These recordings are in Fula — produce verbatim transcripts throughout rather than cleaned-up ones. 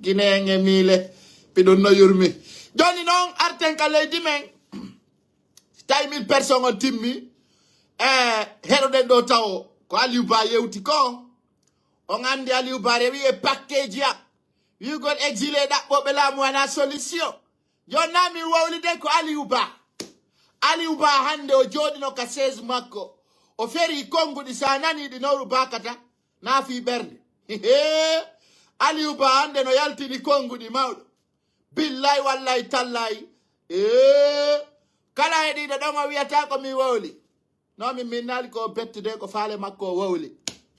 Guinéen e miile. Miɗum no yurmi. Jooni noon, arten ka leydi men. Si tawi mille personnes on timmi, e heɗoɗen ɗo tawo ko Aliou Ba yewti ko. On anndi Aliou Ba rewi e pakkeeji am. Wi'ugol exilé ɗaɓɓooɓe laamu wonaa solution. Jooni na min wowlide ko Aliou Ba. Aliou Ba hannde o jooɗino ka chaise makko. O feri konnguɗi, sa nani ɗi Nowru bakata, na fii ɓernde. Aliou Ba hannde no yaltini konnguɗi mawɗo. Billahi wallahi tallahi. Ee, kala heɗiiɗo ɗon o wiyata ko mi wowli. No min min naali ko bettude ko faale makko o wowli.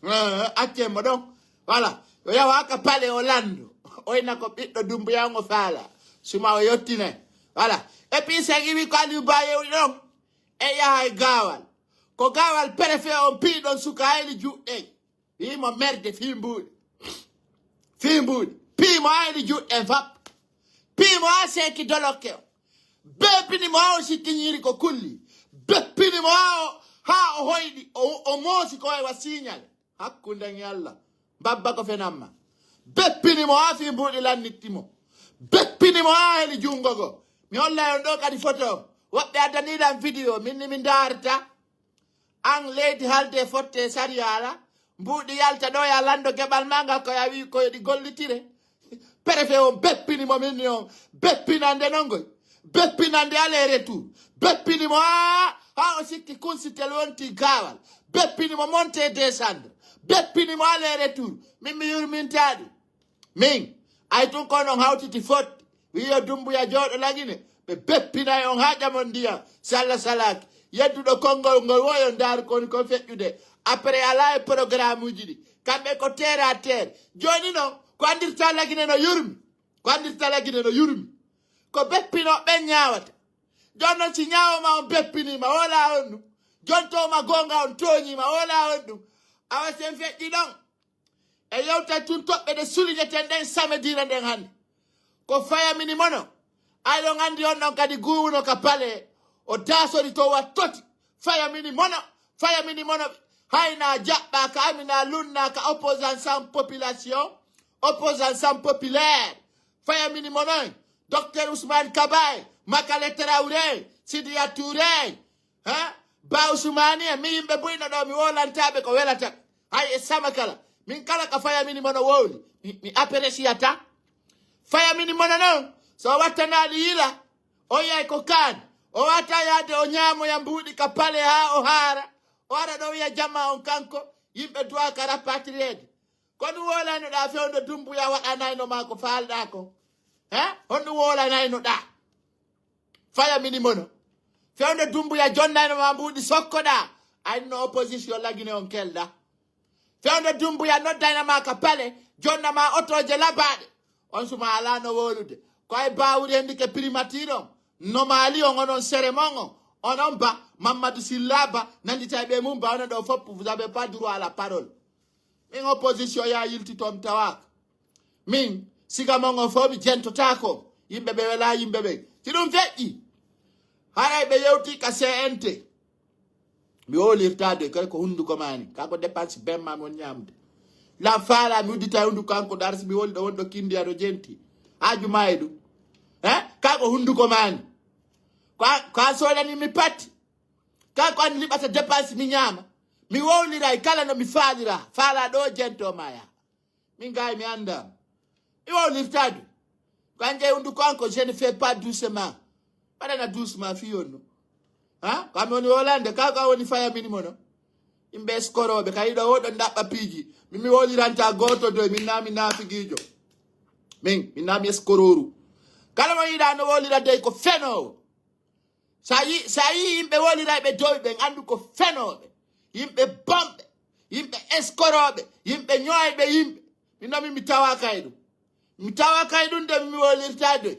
Eh, accen mo ɗon. Voilà. O yawa ka pale o lando. Oyna ko ɓiɗɗo Dumbuya on o faala. Suma o yottinay. Voilà. Et puis sen iwi ko Aliou Ba yewti ɗon. E yaha e gaawal. Ko gaawal préfet on piiɗon suka hayli juɗɗen. Wii mo merde fii mbuuɗi. Fii mbuuɗi. Pii mo hayli juɗɗen fap. Pii mo haa seeki dolokke o. Beppini mo haa o sikkiñiiri ko kulli. Beppini mo haa o, haa o hoyɗi. O, o moosi ko wayi wa siiñal. Hakkunden e Allah. Babba ko fenamma. Beppini mo haa fii mbuuɗi lannitti mo. Beppini mo haa heli junngo go. Mi hollay on ɗo kadi foto. Woɓɓe addaniiɗan vidéo. Min ni mi ndaarta. An leydi halde fotte sariya ala. Mbuuɗi yalta ɗo ya lando geɓal ma ngal ko ya wi ko ɗi gollitire. Préfet on beppini mo min ni on. Beppinande non goy. Beppinande aller retour. Beppini mo haa, haa o sikki kunsitel wonti gaawal. Beppini mo monter descendre. Beppini mo aller retour. Min mi yurmintaa ɗum. Min, ay tun ko non hawtiti fotti. Wi yo Dumbuya jooɗo Lagine. Ɓe beppinay on haa ƴamon ndiyam. Salla salaaki. Yedduɗo konngol ngol wo yo ndaaru ko woni kon feƴƴude. Après alaa e programme uji ɗi. Kamɓe ko terre à terre. Jooni non, ko anndirta Lagine no yurmi. Ko anndirta Lagine no yurmi. Ko beppinooɓe ɓen ñaawata. Jooni non si ñaawo ma on beppiniima, wowla on ɗum. Jooni to ma goonga on tooñiima, wowla on ɗum. Awa sen feƴƴi ɗon. E yewta tun toɓɓe ɗe suliñeten ɗen samediire nden hannde. Ko fayamini mono. Ay ɗon anndi on ɗon kadi guuwuno ka pale. O daasori to wattoti. Fayamini mono. Fayamini mono. Hayna jaɓɓaaka, amina lunnaaka, opposant sans population. Opposant sans populaire. Fayamini mono. Docteur Ousmane Kaba e, Makale Traoré, Sidiya Touré. Ha? Ba Usmani e, mi yimɓe buyno ɗo, mi wolantaaɓe ko welata ɓe. Hay e sama kala. Min kala ka fayamini mono wowli. Mi, mi appréciata. Fayamini mono non. So wattanaali yila. O yiyay ko kaan. O wata yaade o ñaamoya mbuuɗi ka pale haa o haara. O ara ɗo wiya jama on kanko. Yimɓe duwa ka rapatriede. Ko ɗum wolaynoɗaa fewndo Dumbuya waɗanayno ma ko faalɗaa ko? He? Honɗum wolaynoɗaa? Fayamini mono. Fewndo Dumbuya jonnayno ma mbuuɗi sokkoɗaa. Aynno opposition Lagine on kelda. Fewndo Dumbuya noddayna ma ka pale, jonna ma otooje labaaɗe. On suma alaa no wowlude. Ko ay baawuri henndi ke primati ɗon. No maali on onon sere mon on. Onon ba, Mamadou Silla ba, nanditay ɓe mum ba, onon ɗo fof, vous avez pas droit à la parole. Min opposition ya yilti toon mi tawaaka. Min, siga mon on fof mi jentotaako. Yimɓe ɓe wela yimɓe ɓe. Si ɗum feƴƴi, haray ɓe yewti ka C N T. Mi wowlirtaade kadi ko hunnduko maani. Ka ko dépense ben ma mon ñaamde. La faala mi uddita e hunnduko kanko ɗo arsi mi woli ɗo wonɗo kindi aɗo jenti. Haaju ma e ɗum. He? Ka ko hunnduko maani. Ko a, ko a soodani mi patti. Ka ko an liɓata dépense mi ñaama. Mi wowliray kala no mi faalira. Faala ɗo jento ma ya. Min gay mi annda. Mi wowlirtaade. Ko an jey hunnduko an ko je ne fais pas doucement. Mbaɗana doucement fii on no. Ha? Ko ami woni wolande, ka ko a woni fayamini mono. Yimɓe eskorooɓe, ka yiɗo woɗo ndaɓɓa piiji. Min mi wowliranta gooto doy, min naa mi naafigiijo. Min, min naa mi eskorooru. Kala mo yiɗa no wowlira dey ko fenoowo. Sa yi, sa yi yimɓe wowlirayɓe doy ɓen, anndu ko fenooɓe. Yimɓe bonɓe, yimɓe eskorooɓe, yimɓe ñooyɓe yimɓe. Min noon min mi tawaaka e ɗum. Mi tawa kay ɗum de mi wolirta de.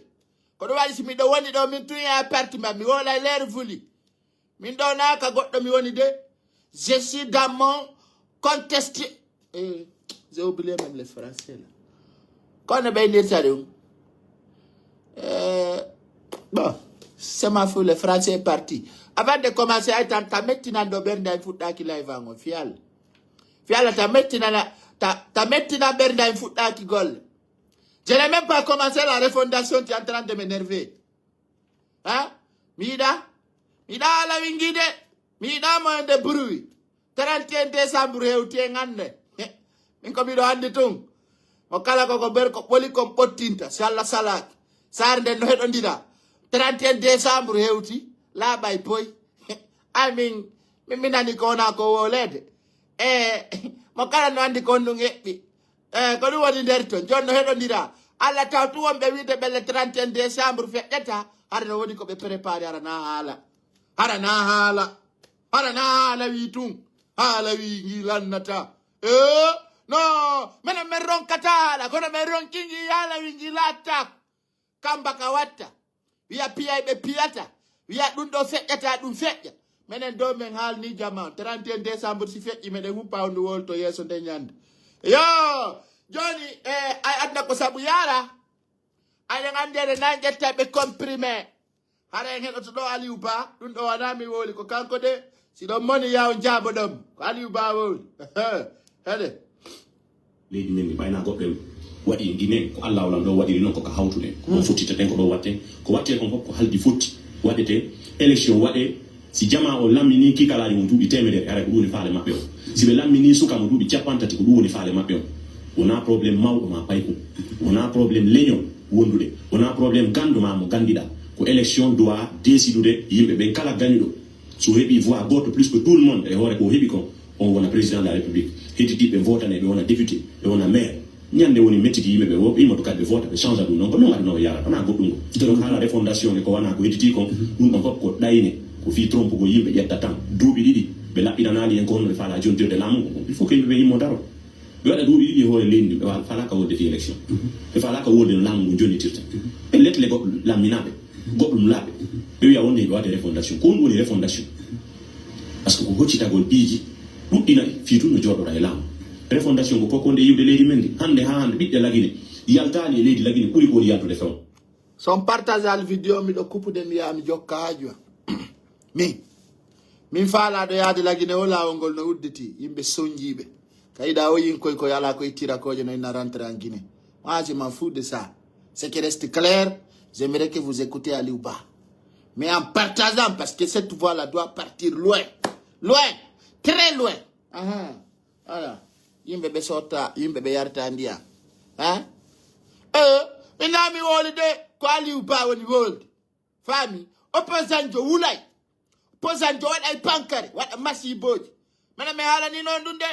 Ko ɗum waɗi si miɗo woni ɗo min tun e appartement mi wolay leer vuli. Min ɗo na ka goɗɗo mi woni de. Je suis dans mon contexte. Eh, j'ai oublié même le français là. Kono ɓe nirta ɗum. Eh, bon, c'est ma fou, le français est parti. Avant de commencer, ay tan ta mettinan ɗo ɓernde ay fuɗɗaki live an on fiyal. Fiyala ta mettinana ta, ta mettinan ɓernde ay fuɗɗaki golle. Je n'ai même pas commencé la refondation, tu es en train de m'énerver. Hein? Mi yiɗa, mi yiɗa haala wingi de. Mi yiɗa mo ende bruit. Trente et un décembre hewti e ngande. Min ko miɗo andi tun. Mo kala koko ber ko ɓoli kon ɓottinta. Si Allah salaki. Sar nden no heɗondira. Trente et un décembre hewti. Laaɓay boy. Amin. Min mi nani ko wona ko wolede. E mo kala no andi kon ɗum eɓɓi. E ko ɗum woni nder ton. Jon no heɗondira. Allah taw tu wonɓe wiide ɓelle trente et un décembre feƴƴata. Hara no woni ko ɓe préparé hara na haala. Hara na haala. Hara na haala wi tun. Haala wi ngi lannata. E no menen men ronkata haala kono men ronki ngi haala wi ngi latta. Kamba ka watta. Wiya piyay ɓe piyata. Wiya ɗum ɗo feƴƴata ɗum feƴƴa. Menen dow men haalni jama trente et un décembre si feƴƴi meɗen huppa on ɗum wolto yeeso nde ñande. Yo joni e ay adna ko sabu yaara. Aɗen anndi ene nan ƴetta ɓe comprimé. Hara en heɗoto ɗo Aliou Ba ɗum ɗo wona mi wowli ko kanko de. Si ɗon moni yaw jaabo ɗon ko Aliou Ba wowli. Heɗe. Leydi men ndi ɓayna goɗɗo en waɗi e Guinée ko Allah wala ɗo waɗiri noon koko hawtude ko ɗon fottita ɗen ko ɗo watte ko watte kon fof ko haldi fotti waɗete élection waɗe si jama o lammini kikalaaji mum duuɓi temedere ara ko ɗum woni faale maɓɓe o si ɓe lammini suka mo duuɓi capantati ko ɗum woni faale maɓɓe o wona problème mawɗo ma paykun wona problème leñol wondude wona problème ganndo ma mo ganndiɗa ko élection doit décidude yimɓe ɓen kala gañuɗo so heɓi voix goto plus que tout le monde e hoore ko heɓi kon on wona président de la république hedditiɓe votane ɓe wona député ɓe wona maire ñande woni mettiti yimɓe ɓe wo immoto kadi ɓe vota ɓe change ɗum ɗon ko non aduna o yarata wona goɗɗum ngo donc haala refondation e ko wona ko hedditi kon ɗum ɗon fof ko ɗayne ko fi trompe ko yimɓe ƴetta tan duuɓi ɗiɗi ɓe laɓɓinanaali en ko honno ɓe faala jontirde laamu ngu il faut que yimɓe ɓe immo daro ɓe waɗa duuɓi ɗiɗi e hoore leydi ndi ɓe wa- faalaka wonde fi élection ɓe faalaka wonde no laamu ngu jonnitirta ɓe letle goɗɗo lamminaɓe goɗɗum laaɓe ɓe wiya wonde ɓe waɗde refondation ko ɗum woni refondation parce que ko hoccitagol piiji ɗuɗɗina fii tun no jooɗoɗa e laamu refondation ko koko nde yiwde leydi men ndi hannde haa hannde ɓiɓɓe lagine yaltaani e leydi lagine ɓuri ko woni yaltude fewn So on partageali video miɗo kupude mi yaha mi jokka haajuwa. Min min faalaɗo yaade lagine o laawol ngol no udditi yimɓe sonjiiɓe. Ka yiɗa o yinkoy koy ala ko ittira kooje no inna rentre en Guinée. Moi je m'en fous de ça. Ce qui reste clair, j'aimerais que vous écoutez Aliou Ba. Mais en partageant parce que cette voix là doit partir loin. Loin. Très loin. Ahan. Ala yimɓe ɓe sotta yimɓe ɓe yarta ndiya ha e min na mi wowli de ko Aliou Ba woni wowlde faami opposant jo wulay opposant jo waɗay pankare waɗa masiboji mana mi haalani noon ɗum de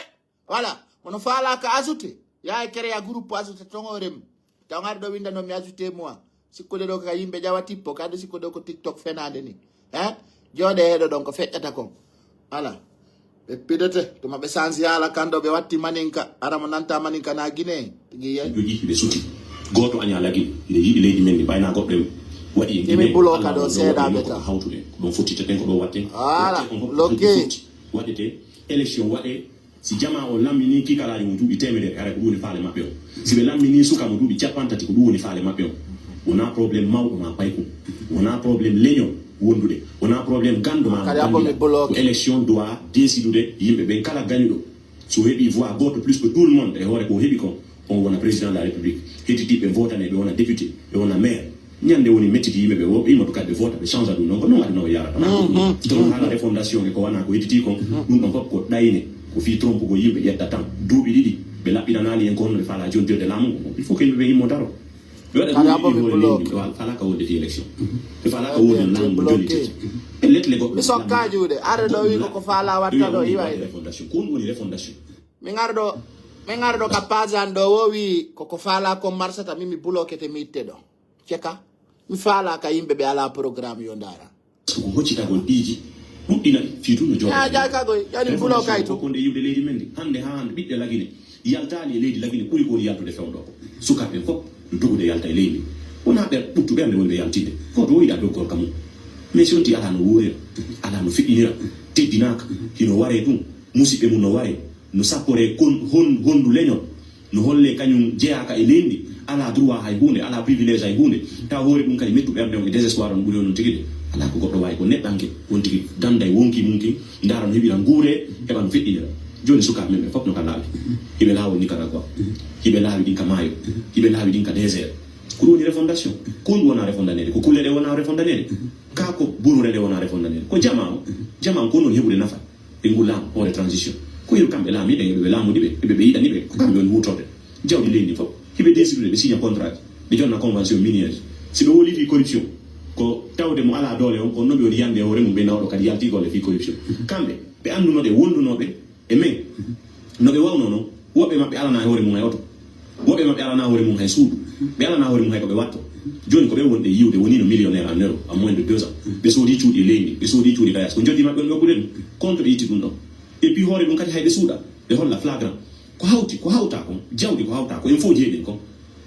voilà kono faalaka ajoute yaha créa groupe ajoute ton hoore mum taw hari ɗo winda noon mi ajoute moi sikkude ɗo ka yimɓe ƴawa tippo kadi sikkude ko tiktok fenade ni he jooɗe heɗo ɗon ko feƴƴata kon ala ɓe pidete tuma ɓe sansi haala kando ɓe watti maninka ara mo nanta maninka na guinée tigi yey joƴi ɓe suti gooto aña lagine ɓe yiɗi leydi men ndi ɓayna goɗɗo en waɗi e guinée buloka ɗo seeɗaɓe ta hawtude ko ɗon fottiteten ko ɗo watte ala loke waɗete élection waɗe si jama o lammini kikalaaji mo duuɓi temedere ara ko ɗum woni faale maɓɓe o si ɓe lammini suka mo duuɓi capantati ko ɗum woni faale maɓɓe o wona problème mawɗo ma paykun wona problème leñol wondude wona problème ganndo ma ko élection doit décidude yimɓe ɓen kala gañuɗo so heɓi voix goto plus que tout le monde e hoore ko heɓi kon on wona président de la république hedditiɓe votane ɓe wona député ɓe wona maire ñande woni mettiti yimɓe ɓe wo ɓe immoto kadi ɓe vota ɓe change ɗum ɗon ko non aduna o yarata donc haala refondation e ko wona ko hedditi kon ɗum ɗon fof ko ɗayne ko fi trompe ko yimɓe ƴetta tan duuɓi ɗiɗi ɓe laɓɓinanaali en ko honno ɓe faala jontirde laamu ngu il faut que yimɓe ɓe immo daro ɓe waɗa ɗum ɗiɗi hoore leydi ɓe wa- faalaka wonde fi élection ɓe faalaka wonde laamu ngu jonnitirta e letle goɗɗo mi sokka juuɗe are ɗo wi koko faala watta ɗo iwa e refondation ko ɗum woni refondation min arɗo min arɗo ka page an ɗo wo wi koko faala kon marsata min mi bloquete mi itte ɗo ceka mi faala ka yimɓe ɓe ala programme yo ndara ko hoccitagol piiji ɗuɗɗina fii tun no jooɗojaakagoy yani bulo kay to ko nde yiwde leydi men ndi hannde haa hannde ɓiɓɓe lagine yaltaani e leydi lagine ɓuri ko woni yaltude fewndo ko sukaaɓe fof no dogude yalta e leydi wonaa ɓe ɓuttu ɓernde woni ɓe yaltinde gooto o yiɗa doggol ka mum mais si wonti alaa no wuurira alaa no feƴƴinira teddinaaka hino waree ɗum musiɓɓe mum no waree no sapporee kon hon honndu leñol no hollee kañum jeyaaka e leydi ndi alaa droit hay huunde alaa privilège hay huunde taw hoore ɗum kadi mettu ɓernde on e désespoir on ɓuri onon tigi de alaa ko goɗɗo waawi ko neɗɗanke on tigi danda e wonki mum kin ndaara no heɓira nguuree heɓa no feƴƴinira Jooni sukaaɓe men ɓe fof no ka laawi. Hiɓe laawol Nicaragua. Hiɓe laawi ɗin ka maayo. Hiɓe laawi ɗin ka désert. Ko ɗum woni refondation. Ko ɗum wona refondaneede. Ko kulle ɗe wona refondaneede. Ka ko bunure nde wona refondaneede. Ko jama o. Jama o ko noon heɓude nafa. Ɓe ngu laamu hoore transition. Ko yo kamɓe laamiiɓe, ɓe ɓe laamude ɓe, ɓe ɓe yiɗani ɓe. Ko kamɓe woni huutorde. Jawdi leydi fof. Hiɓe décidude, ɓe signa contrat. Ɓe jonna convention minière. Si ɓe woli fii corruption, ko tawde mo alaa doole on, ko non ɓe woni yande e hoore mum, ɓe nawɗo kadi yalti golle fii corruption. Kamɓe, ɓe anndunoɗe, wondunooɓe, E men, no ɓe wawnoo noon, woɓɓe maɓɓe alanaa hoore mum hay oto. Woɓɓe maɓɓe alanaa hoore mum hay suudu. Ɓe alanaa hoore mum hay ko ɓe watto. Jooni ko ɓe wonde yiwde woni no millionnaire en euro en moins de deux ans. Ɓe soodi cuuɗi leydi, ɓe soodi cuuɗi kayas. Ko joddi maɓɓe on ɓe okkude ɗum. Compte ɓe itti ɗum ɗon. Et puis hoore ɗum kadi hay ɓe suuɗa. Ɓe holla flagrant. Ko hawti, ko hawta kon, jawdi ko hawta ko, en fof jeeɗen kon.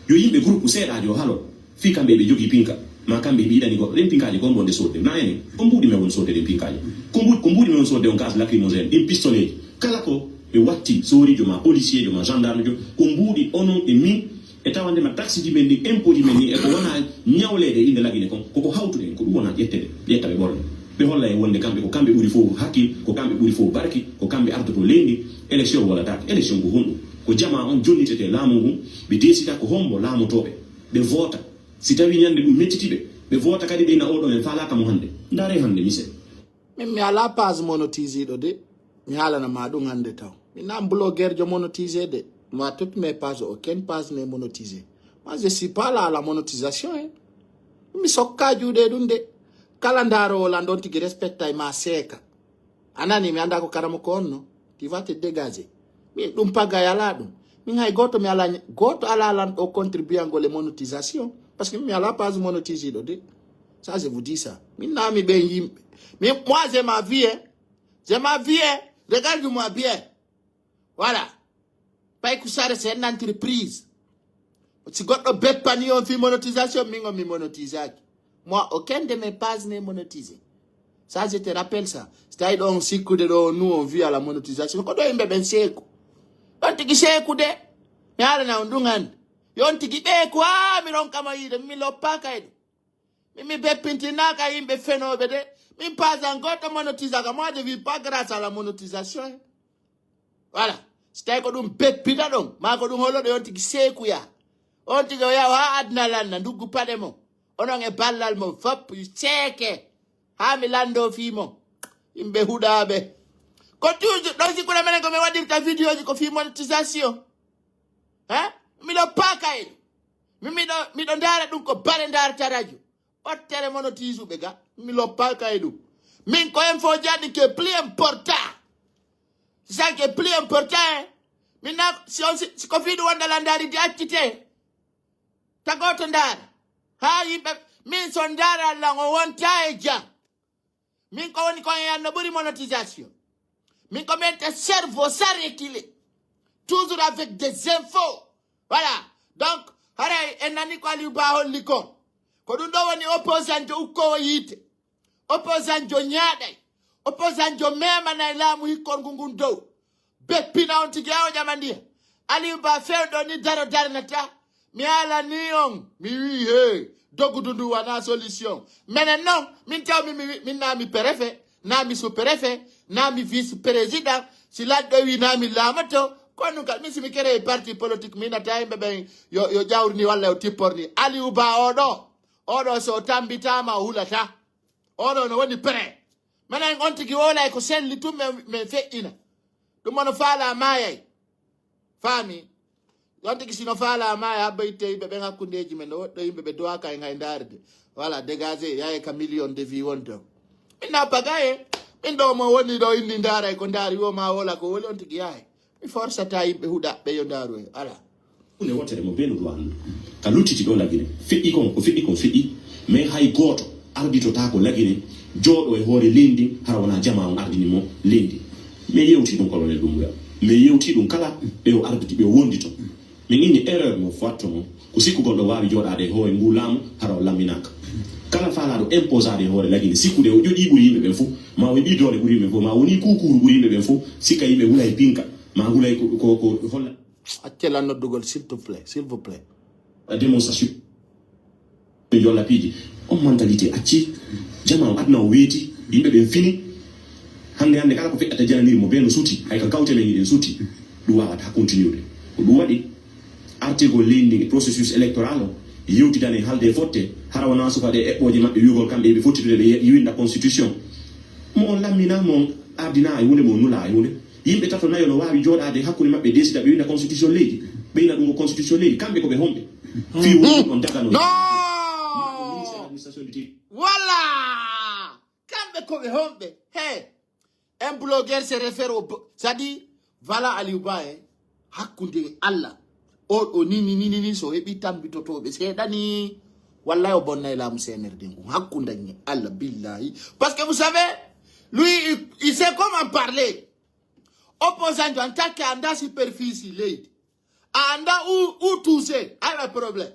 Yo yimɓe groupe seeɗaajo halo. Fii kamɓe eɓe jogii pinka, maa kamɓe eɓe yiɗani goɗɗo. Ɗen pinkaaji kon bonde soodde. Na enen, ko mbuuɗi men woni soodde ɗen pinkaaji. Ko mbuuɗi, ko mbuuɗi men woni soodde on gaz lacrymogène, ɗin pistoleeji. Kala ko ɓe watti sooriijo maa policier jo maa gendarme jo, ko mbuuɗi onon e min, e tawande ma taxe ji men ɗin, impôt ji men ɗin, e ko wona ñawleede e innde Lagine kon, koko hawtude en, ko ɗum wona ƴettede, ƴetta ɓe ɓorne. Ɓe holla en wonde kamɓe ko kamɓe ɓuri fof hakkil, ko kamɓe ɓuri fof barki, ko kamɓe ardoto leydi, élection wallataake. Élection ko honɗum? Ko jamaa on jonnitete laamu ngun, ɓe deesita ko hombo laamotooɓe, ɓe voota. Si tawi ñande ɗum mettiti ɓe, ɓe voota kadi ɓe na oɗo men faalaaka mo hannde. Ndaare hannde mise. Min mi alaa page monétiseɗo de, mi haalana ma ɗum hannde taw. Mi na blogueur jo monétisé de. Moi, toutes mes pages, aucune page n'est monétisée. Moi, je suis pas là à la monétisation. Hein. Mi sokka juuɗe ɗum de. Kala ndaarowol an ɗon tigi respectay ma seeka. A nani mi annda ko karamoko on no. Tu vas te dégager. Min ɗum pagay alaa ɗum. Min hay gooto mi alaa gooto alaa lan ɗo contribuangol e monétisation. Parce que mi alaa page monétiseɗo de. Ça, je vous dis ça. Min na mi ɓen yimɓe. Min moi, j'ai ma vie. Hein. J'ai ma vie. Hein. Regarde-moi bien. Voilà. Pay ko sare c'est une entreprise. Si goɗɗo beppani on fii monétisation, min on mi monétisaki. Moi, aucun de mes pages n'est monétisé. Ça, je te rappelle ça. Si tawi ɗo on sikkude ɗo on nu on via la monétisation, ko ɗo yimɓe ɓen seeku. On tigi seeku de. Mi haalana on ɗum hannde. Yo on tigi ɓeeku, haa mi ronka mo yiide, mi loppa kay ɗum. Min mi beppintinaka yimɓe fenooɓe de. Min pasan goɗɗo monétisaka. Moi, je vis pas grâce à la monétisation. Voilà. Si tawi ko ɗum beppita ɗon, maa ko ɗum holoɗo on tigi seekuya. On tigi o yawa haa aduna lanna, nduggu paɗe mo. Onon e ballal mo fop, seeke. Haa mi lanndo fii mo. Yimɓe huɗaaɓe. Ko toujours ɗon sikkuna menen ko mi waɗirta vidéoji ko fii monétisation. Hein? Miɗo paaka e ɗum. Min miɗo miɗo ndaara ɗum ko bare ndaarta radio. Ɓottere mono tiisuɓe ga. Mi loppaaka e ɗum. Min ko info jaɗi ke plus important. C'est ça qui est plus important. Hein? Min na si on si ko fiiɗu wonda la ndaari di accite. Tagoto ndaara. Haa yimɓe min so ndaara lan o wonta e jam. Min ko woni kon e an no ɓuri monétisation. Min ko min te cerveau sarekile. Toujours avec des infos. Voilà. Donc haray en nani ko Aliou Ba holli kon. Ko ɗum ɗo woni opposant jo ukkowo yiite. Opposant jo ñaaɗay. Opposant jo memanay laamu hikkorngu ngun dow. Beppina on tigi awo ƴama ndiya. Aliou Ba fewɗo ni daro darnata. Mi alani on mi wi he dogudu ndu wana solution. Menen non min taw mi mi wi- min nami préfet, nami sous préfet, nami vice président. Si laɗɗo wi nami laamoto. Kono ɗum kadi min simi kere parti politique mi nata yimɓe ɓen yo yo ƴawrini walla yo tipporni. Aliou Ba oɗo oɗo so tambitama o hulata. Oɗo no woni prêt. Menen on tigi wolay ko selli tun men men feƴƴina. Ɗum mono faala maayay. Faami. Ɗon tigi sino faala maaya habba itte yimɓe ɓen hakkundeeji men no woɗɗo yimɓe ɓe duwaka e ngay ndaarde. Voilà dégagé yaye ka million de vie won ton. Min na pagaye. Min ɗo mo woni ɗo inni ndaaray ko ndaari wo ma wola ko woli on tigi yaye. Mi forsata yimɓe huɗaɓɓe yo ndaaru e ala. Hunde wottere mo benuɗo anndu ka luttiti ɗo Lagine. Feƴƴi kon ko feƴƴi kon feƴƴi. Mais hay gooto arditotaako Lagine jooɗo e hoore leydi ndin hara wonaa jamaa on ardini mo leydi. Mais yewti ɗum Colonel Doumbouya. Mais yewti ɗum kala ɓe o arditi ɓe o wondito. Min inni erreur mo fatto mo ko sikkugol ɗo waawi jooɗaade e hoore nguu laamu hara o lamminaaka. Kala faalaaɗo imposaade e hoore Lagine sikkude o ƴoƴii ɓuri yimɓe ɓen fof, ma o heɓii doole ɓuri yimɓe fof, ma o wonii kuukuuru ɓuri yimɓe ɓen fof, si ka yimɓe wulay pinka, ma hulay ko ko ko holla. Accel an noddugol s'il te plaît, s'il vous plaît. La démonstration. Ɓe jolla piiji. On mentalité acci. Jamaa o aduna o weeti. Yimɓe ɓen fini. Hannde hannde kala ko feƴƴata jananiri mo bee no suuti, hay ka kawte men hiɗen suuti, ɗum waawata continude. Ko ɗum waɗi artirgol leydi ndin e processus électoral o, yewtidane, halde e fotte, hara wonaa suka ɗe eɓɓooje maɓɓe wi'ugol kamɓe eɓe fottitude ɓe ye- winda constitution. Mo on lamminaa, mo on ardinaa e huunde, mo on nulaa e huunde. Yimɓe tato nayo no waawi jooɗaade hakkunde maɓɓe, desida ɓe winda constitution leydi, ɓe ina ɗum ko constitution leydi. Kamɓe ko ɓe homɓe? Fii woni on dagano. Non! Ministre de l'administration du territoire. Voilà! Kamɓe ko ɓe homɓe? He! Un blogueur se réfère au bo- c'est-à-dire, voilà, Aliou Ba, eh, hakkunde e Allah. O, o ni, ni, ni, ni, ni, so heɓi tambitotooɓe seeɗa ni, wallahi o bonnay laamu C N R D ngun. Hakkunde e Allah, billahi. Parce que vous savez, lui, il, il sait comment parler. Opposant en tant que anda superficie leydi. A anda u, u touché, ay ɓe problème.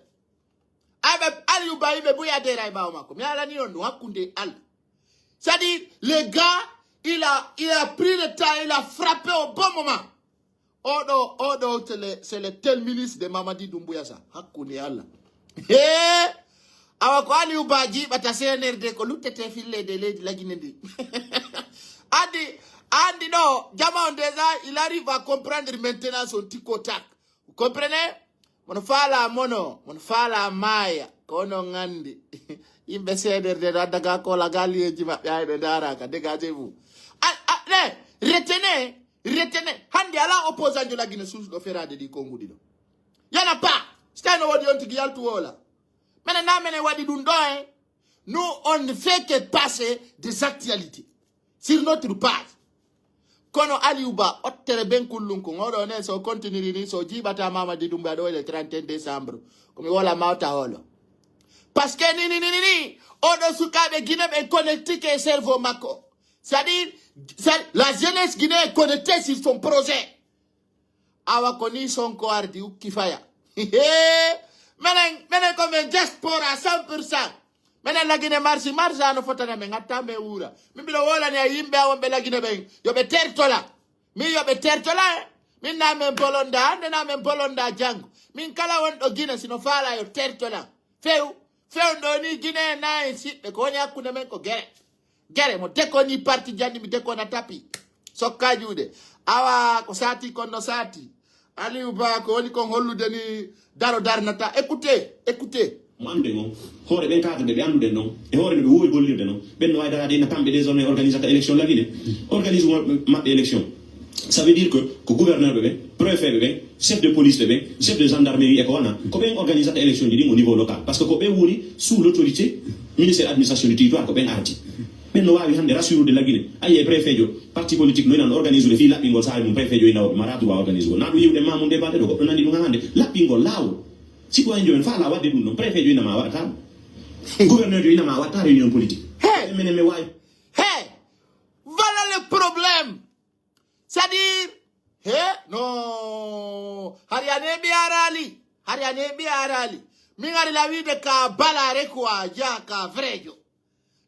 Ay ɓe Aliou Ba, yimɓe buy adhéré ay ɓaawo makko. Mi alani on ɗum hakkunde e Allah. C'est-à-dire, le gars, il a, il a pris le temps, il a frappé au bon moment. Oɗo, oɗo, c'est le, c'est le tel ministre de Mamadi Doumbouya, ça. Hakkunde e Allah. He! Awa ko Aliou Ba jiiɓata C N R D ko luttete filleede e leydi Lagine ndi. Andi, andi ɗo, jama on déjà, il arrive à comprendre maintenant son tic au tac. Vous comprenez? Mon faala mono, mon faala maaya, ko onon nganndi. Yimɓe C N R D ɗo adda ga kola ga liyeeji maɓɓe, ay ɓe ndaara ka, dégagez-vous. A, a, ne, retenez, retenez. Hannde alaa opposant jo Lagine suusɗo feraade ɗi konnguɗi ɗo. Y en a pas. Si tawi no woodi on tigi yaltu woola. Menen na menen waɗi ɗum ɗo, hein. Nous, on ne fait que passer des actualités sur notre page. Kono Aliou Ba, ottere ben kullun ko ngoɗo ne, so continuer ni, so jiiɓata Mamadi Doumbouya ɗo le trente et un décembre, ko mi wola mawta holo. Parce que ni, ni, ni, ni, ni, oɗo sukaaɓe Guinée ɓen connecté ke cerveau makko. C'est-à-dire, c'est, la jeunesse guinéenne est connectée sur son projet. Awa ko ni Sonko ardi ukki faya. Menen, menen ko men diaspora cent pour cent. Menen Lagine marsi, marsa no fotana men, hatta men wuura. Min mbiɗo wolani a yimɓe a wonɓe Lagine ɓen, yo ɓe tertola. Min yo ɓe tertola, eh. Min na men bolonda hannde, na men bolonda janngo. Min kala wonɗo Gine, si no faala yo tertola. Few, few ɗo ni Gine na en siɓɓe, ko woni hakkunde men ko gere. Gere mo dekoni parti janni mi dekona tapi. Sokka juuɗe. Awa ko sati kon no sati. Aliou Ba ko woni kon hollude ni daro darnata. Écoutez, écoutez. Mo annduɗen on, hoore ɓen kaatuɓe ɓe annduɗen ɗon, e hoore no ɓe woowi gollirde non, ɓen no waawi daraade ina kamɓe désormais organisata élection Lagine. Organisme maɓɓe élection. Ça veut dire que ko gouverneur ɓe ɓen, préfet ɓe ɓen, chef de police ɓe ɓen, chef de gendarmerie e ko wana, ko ɓen organisata élection ji ɗin au niveau local. Parce que ko ɓen woni sous l'autorité ministère administration du territoire, ko ɓen ardi. Ɓen no waawi hannde rassurude Lagine. Ayi e préfet jo, parti politique no ina no organisude fii laɓɓingol saare mum, préfet jo ina waɗi mara droit organisugol. Na ɗum yiwɗen ma mum débat ɗo, goɗɗo nani ɗum hannde. Laɓɓingol laawol. Citoyen jo en faala waɗde ɗum ɗon, préfet jo ina ma waɗata ɗum. Gouverneur jo ina ma waɗata réunion politique. Hey! Menen mi waawi. Hey! Voilà le problème. C'est-à-dire, he, no, hari a neeɓi a raali, hari a neeɓi a raali. Min ari la wiide ka balare ko a jaa ka vrai jo.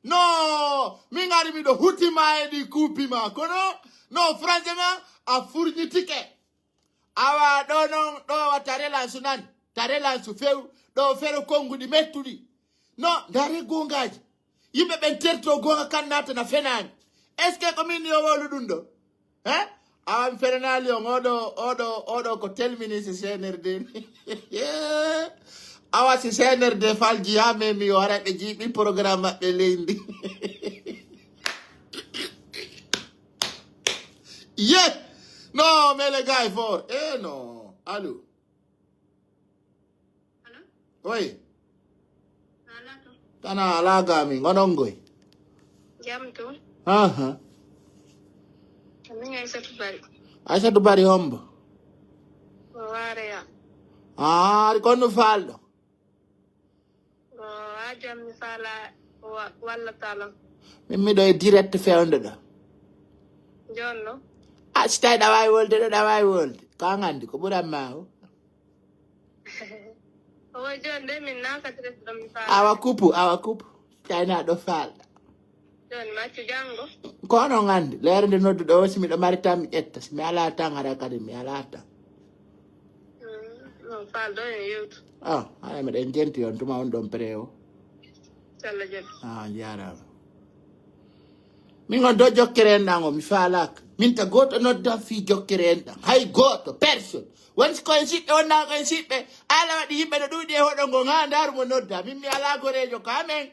No, min ari miɗo huti ma e ɗi kuupi ma, kono, no, franchement, a furnitike. Awa ɗo non, ɗo wa tare lansu nan, tare lansu few, ɗo fero konguɗi mettuɗi. No, ndare gongaji. Yimɓe ɓen terto gonga kan natana fenani. Est-ce que ko min yo wolu ɗum ɗo? Hein? Awa mi fenanali on, oɗo, oɗo, oɗo ko tel ministre C N R D. Awa si C N R D falji ha memi o ara ɓe jiiɓi programme maɓɓe leydi. Ye! No, mais le gars est fort. Eh no. Allô? Allô? Oui. Tana ala gami, ngonon goy. Jam to. Aha. Min Aissatou Bari. Aissatou Bari hombo? Ko wareya. Ah, ari konno falɗo. Ko ha jam mi fala wa-, walla talon. Min miɗo e direct fewndo ɗo. Jonno. Ah, si tawi ɗa wawi wolde ɗo, ɗa wawi wolde. Ko an andi ko ɓuran ma o. Owo joni de min naka direct ɗo mi fala. Awa kupu, awa kupu. Tawi na ɗo falɗa. Joni maccu janngo. Ko onon anndi, leere nde nodduɗo o, si miɗo mari tan mi ƴetta, si mi alaa tan hara kadi mi alaa tan. Mm, non, Fall ɗo en yewtu. Ah, hara miɗen jenti on tuma on ɗon pré o. Salla jaɓi. Ah, jaaraama. Min on ɗo jokkere enɗan on, mi faalaaka. Min ta gooto noddan fii jokkere enɗan. Hay gooto, personne. Won si ko en siɓɓe, wonnaa ko en siɓɓe. Alla waɗi yimɓe no ɗuuɗi e hoɗo ngo, haa ndaaru mo nodda. Min mi alaa goreejo ka amen.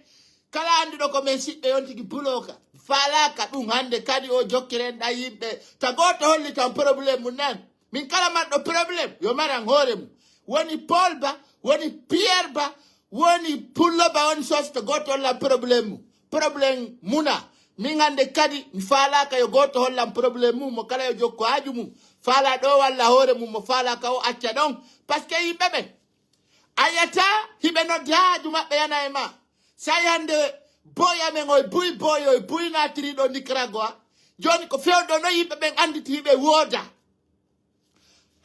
Kala annduɗo ko men siɓɓe on tigi bulooka. Faalaaka ɗum hannde kadi o jokkere enɗan yimɓe. Ta gooto hollitan problème mum nan. Min kala marɗo problème, yo maran hoore mum. Woni Paul Ba, woni Pierre Ba, woni Pullo Ba, woni sosta gooto hollan problème mum. Problème muna. Min hannde kadi, mi faalaaka yo gooto hollan problème mum, mo kala yo jokku haaju mum. Faala ɗo walla hoore mum, mo faalaaka o acca ɗon. Parce que yimɓe ɓen, a yiyata hiɓe noddi haaju maɓɓe yana e ma. Say hannde boy amen oy buy boy oy buy naatiri ɗo Nicaragua. Jooni ko fewndo no yimɓe ɓen annditi hiɓe wooda.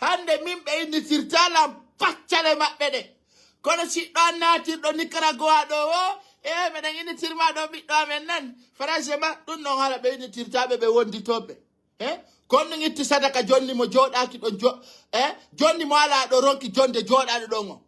Hannde min ɓe innitirta lan paccale maɓɓe ɗe. Kono siɗɗo an naatirɗo Nicaragua ɗo o, e meɗen innitirma ɗo ɓiɗɗo amen nan. Franchement, ɗum non hara ɓe innitirta ɓe, ɓe wondi toon ɓe. Eh? Kono ɗum itti sadaka jonni mo jooɗaaki ɗon jo-, eh? Jonni mo alaa ɗo ronki jonde jooɗaaɗo ɗon o.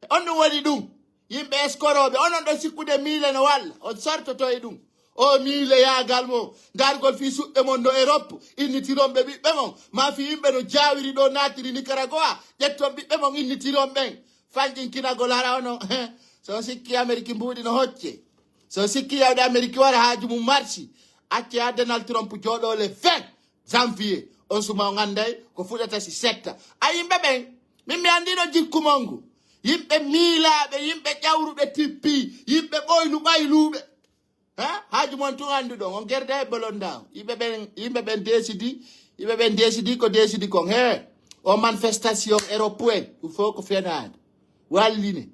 On ɗum woni ɗum. Yimɓe eskorooɓe, onon ɗon sikkude miile no walla, on sartoto e ɗum. O miile yaagal mo, ndargol fii suɓɓe mon no Europe, innitiron ɓe ɓiɓɓe mon, maa fii yimɓe no jaawiri ɗo naatiri Nicaragua, ƴetton ɓiɓɓe mon innitiron ɓen. Fanƴinkinagol hara onon, so on sikki Ameriki mbuuɗi no hocce. So on sikki yawde Ameriki wara haaju mum marsi, acce haa Donald Trump jooɗoo le vingt janvier, on suma on annday ko fuɗata si setta. A yimɓe ɓen, min mi anndino jikku mon ngu. Yimɓe miilaaɓe, yimɓe ƴawruɓe tippi, yimɓe ɓoylu ɓayluɓe. Ha? Haaju mon tun annduɗon, on gerda e bolonda. Yimɓe ɓen, yimɓe ɓen desidi, yimɓe ɓen desidi ko desidi kon. He, o manifestation Europe en, ɗum fof ko fenaande. Walline.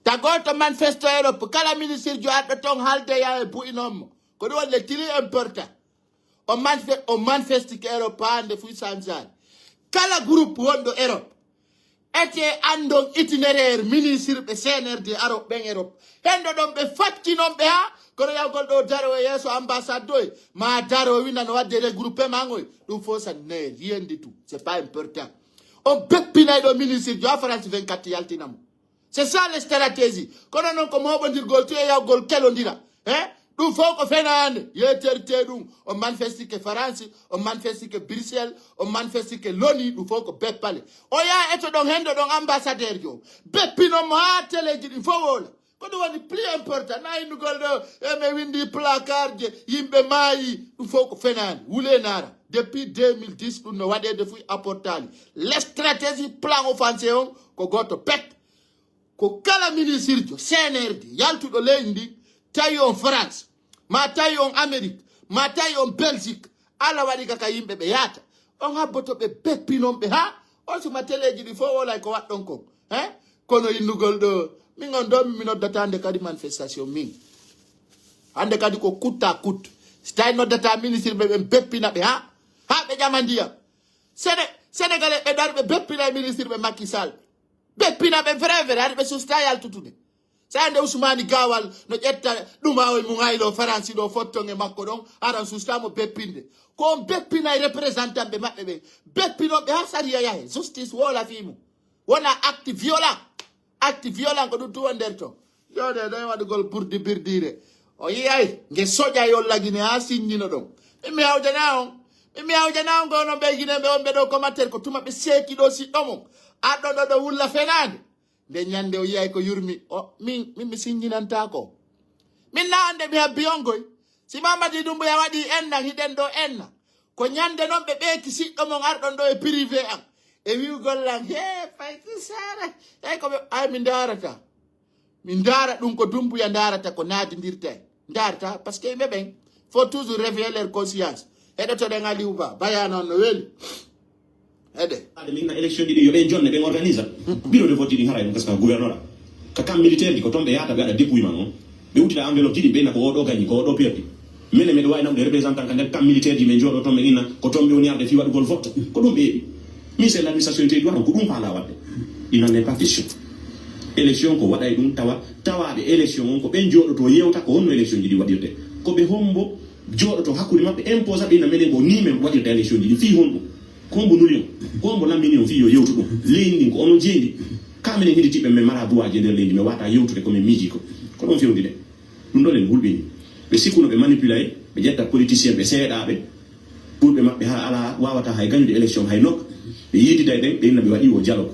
Tagoto manifesto Europe, kala ministre jo arɗo ton haalde ya e bu'inon mo. Ko ɗum woni le tili important. O manfe-, o manifesti ke Europe hannde fuy sansaani. Kala groupe wonɗo Europe, ete anndon itinéraire ministre ɓe C N R D Europe ɓen Europe. Hendo ɗon ɓe faccinon ɓe ha, kono yawgol ɗo daro e yeeso ambassade ɗo e, ma daro winda no wadde regroupement oy. Ɗum fof ça n'est rien du tout. C'est pas important. On beppinay ɗo ministre jo ha France vingt-quatre yaltina mo. C'est ça le stratégie. Kono non ko moɓondirgol tu e yawgol kelondira. Eh? Ɗum fof ko fenaande. Yetterte ɗum. O manifesti ke France, o manifesti ke Bruxelles, o manifesti ke l'ONU, ɗum fof ko beppale. O yaa eto ɗon hendo ɗon ambassadeur jo. Beppinon mo haa teleji ɗin fof woola. Ko ɗum woni plus important. Na innugol ɗo, e mi windi placard je, yimɓe maayi, ɗum fof ko fenaande. Wule naara. Depuis deux mille dix, ɗum no waɗeede fuy apportali. Le stratégie plan offensive on, ko gooto pet. Ko kala ministirjo C N R D yaltuɗo leydi ndi, tawi on France, ma tawi on Amérique, ma tawi on Belgique, Allah waɗi ka ka yimɓe ɓe yaata. On habboto ɓe beppinon ɓe ha, on suma teleji ɗi fof wolay ko waɗɗon kon. He? Kono innugol ɗo, min on ɗo, mi noddata hannde kadi manifestation min. Hannde kadi ko coûte à coûte. Si tawi noddata ministre ɓe, ɓen beppina ɓe ha, ha ɓe ƴama ndiyam. Séné-, Sénégalais ɓe ɗar ɓe beppina e ministre ɓe Macky Sall. Beppina ɓe vrai vrai, hari ɓe susta yaltutude. Sa nde Ousmane Gawal no ƴetta ɗuma oy mum haylo Faransi ɗo fotton e makko ɗon, aran susta mo beppinde. Ko on beppinay représentant ɓe maɓɓe ɓen. Beppinoɓe ha sariya yahe, justice wola fii mum. Wona acte violent. Acte violent ko ɗum tuwa nder ton. Jooɗe ɗo e waɗugol burdi birdiire. O yiyay, nge soƴay on lagine ha siññino ɗon. Min mi hawjana on. Min mi hawjana on ko onon ɓe Guinée ɓe on ɓe ɗo commentaire ko tuma ɓe seeki ɗo siɗɗo mum. Arɗo ɗo ɗo wulla fenaande. Nde ñande o yiyay ko yurmi, o, min, min mi siññinantaako. Min na hannde mi habbi on koy. Si Mamadi Doumbouya waɗi enna, hiɗen ɗo enna. Ko ñande non ɓe ɓeeki siɗɗo mon arɗon ɗo e privé am. E wi'ugol lan, "He, Fayti Sare." Ey ko ɓe, ay mi ndaarata. Mi ndaara ɗum ko Doumbouya ndaarata ko naadindirta e. Ndaarta, parce que yimɓe ɓen, faut toujours réveiller leur conscience. Heɗotoɗen Aliou Ba, bayano on no weli. Heɗe. Ade min na élection ji ɗi yo ɓen jonne ɓen organisa. Bureau de vote ji ɗi haray ɗum parce que gouvernorat. Ka camp militaire ji ko toon ɓe yahata ɓe waɗa dépouillement on. Ɓe uddita enveloppe ji ɗi ɓe na ko oɗo gañi, ko oɗo perdi. Minen meɗo wawi namde représentant ka nder camp militaire ji men jooɗo toon ɓe inna ko toon ɓe woni arde fii waɗugol vote. Ko ɗum ɓe yeɓi. Min c'est l'administration intérieure ko ɗum faala waɗde. Ɗi nan n'est pas question. Élection ko waɗay ɗum tawa, tawaɓe élection on ko ɓen jooɗoto yewta ko honno élection ji ɗi waɗirte. Ko ɓe hombo jooɗoto hakkunde maɓɓe imposa ɓe inna menen ko ni men waɗirta élection ji ɗi fii honɗum. Ko hombo nuli on? Ko hombo lammini on fii yo yewtu ɗum? Leydi ndin ko onon jeyi ndi. Ka minen heɗitiɓɓe men mara droit je nder leydi men wata yewtude ko men miiji ko. Ko ɗon fewndi de. Ɗum ɗon en hulɓini. Ɓe sikkuno ɓe manipulay, Ɓe ƴetta politicien ɓe seeɗaaɓe, ɓurɓe maɓɓe haa alaa, waawata hay gañude élection hay nok. Ɓe yiididay ɓen, ɓe inna ɓe waɗi o dialogue.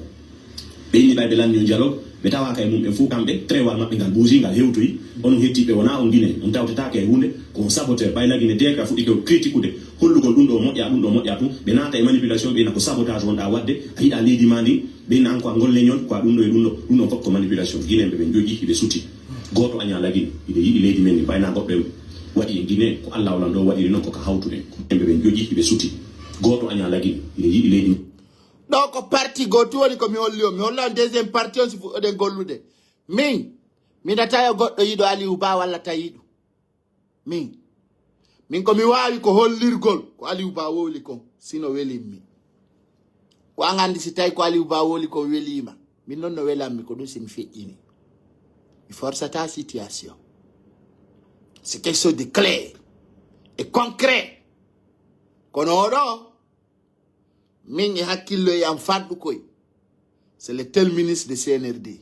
Ɓe inni ɓay ɓe lanni o dialogue, ɓe tawaaka e mum ɓen fuu kamɓe, trewal maɓɓe ngal buusi, ngal hewtoyi. Onon hettiiɓe wonaa on Guinée, on tawtetaake e huunde, ko on saboteur. Ɓay Lagine deeka fuɗɗike on kritikude, hollugol ɗum ɗo moƴƴa, ɗum ɗo moƴƴa tun, ɓe naata e manipulation, ɓe inna ko sabotage wonɗaa waɗde, a yiɗaa leydi maa ndin, ɓe inna an ko a ngol leñol, ko a ɗum ɗo e ɗum ɗo, ɗum ɗon fof ko manipulation. Guinéen ɓe ɓen joƴƴi, hiɓe suti. Gooto añaa Lagine, hiɓe yiɗi leydi men ndi, ɓay na goɗɗo en waɗi e Guinée, ko Allah o Lanɗo waɗiri non ko ka hawtuɗen. Guinéen ɓe ɓen joƴƴi, hiɓe suti. Gooto añaa Lagine, hiɓe yiɗi leydi men. Ɗo ko parti gootu woni ko mi holli on. Mi holla on deuxième parti on si fuɗɗoɗen gollude. Min, mi nata yo goɗɗo yiɗo Aliou Ba walla ta yiɗu. Min, min ko mi waawi ko hollirgol ko Aliou Ba wowli kon, sino welimmi. Ko an anndi si tawi ko Aliou Ba wowli kon weliima. Min non no welammi ko ɗum si mi feƴƴini. Mi forsata situation. C'est quelque chose de clair et concret. Kono oɗo, min e hakkillo e am fanɗu koy. C'est le tel ministre de C N R D.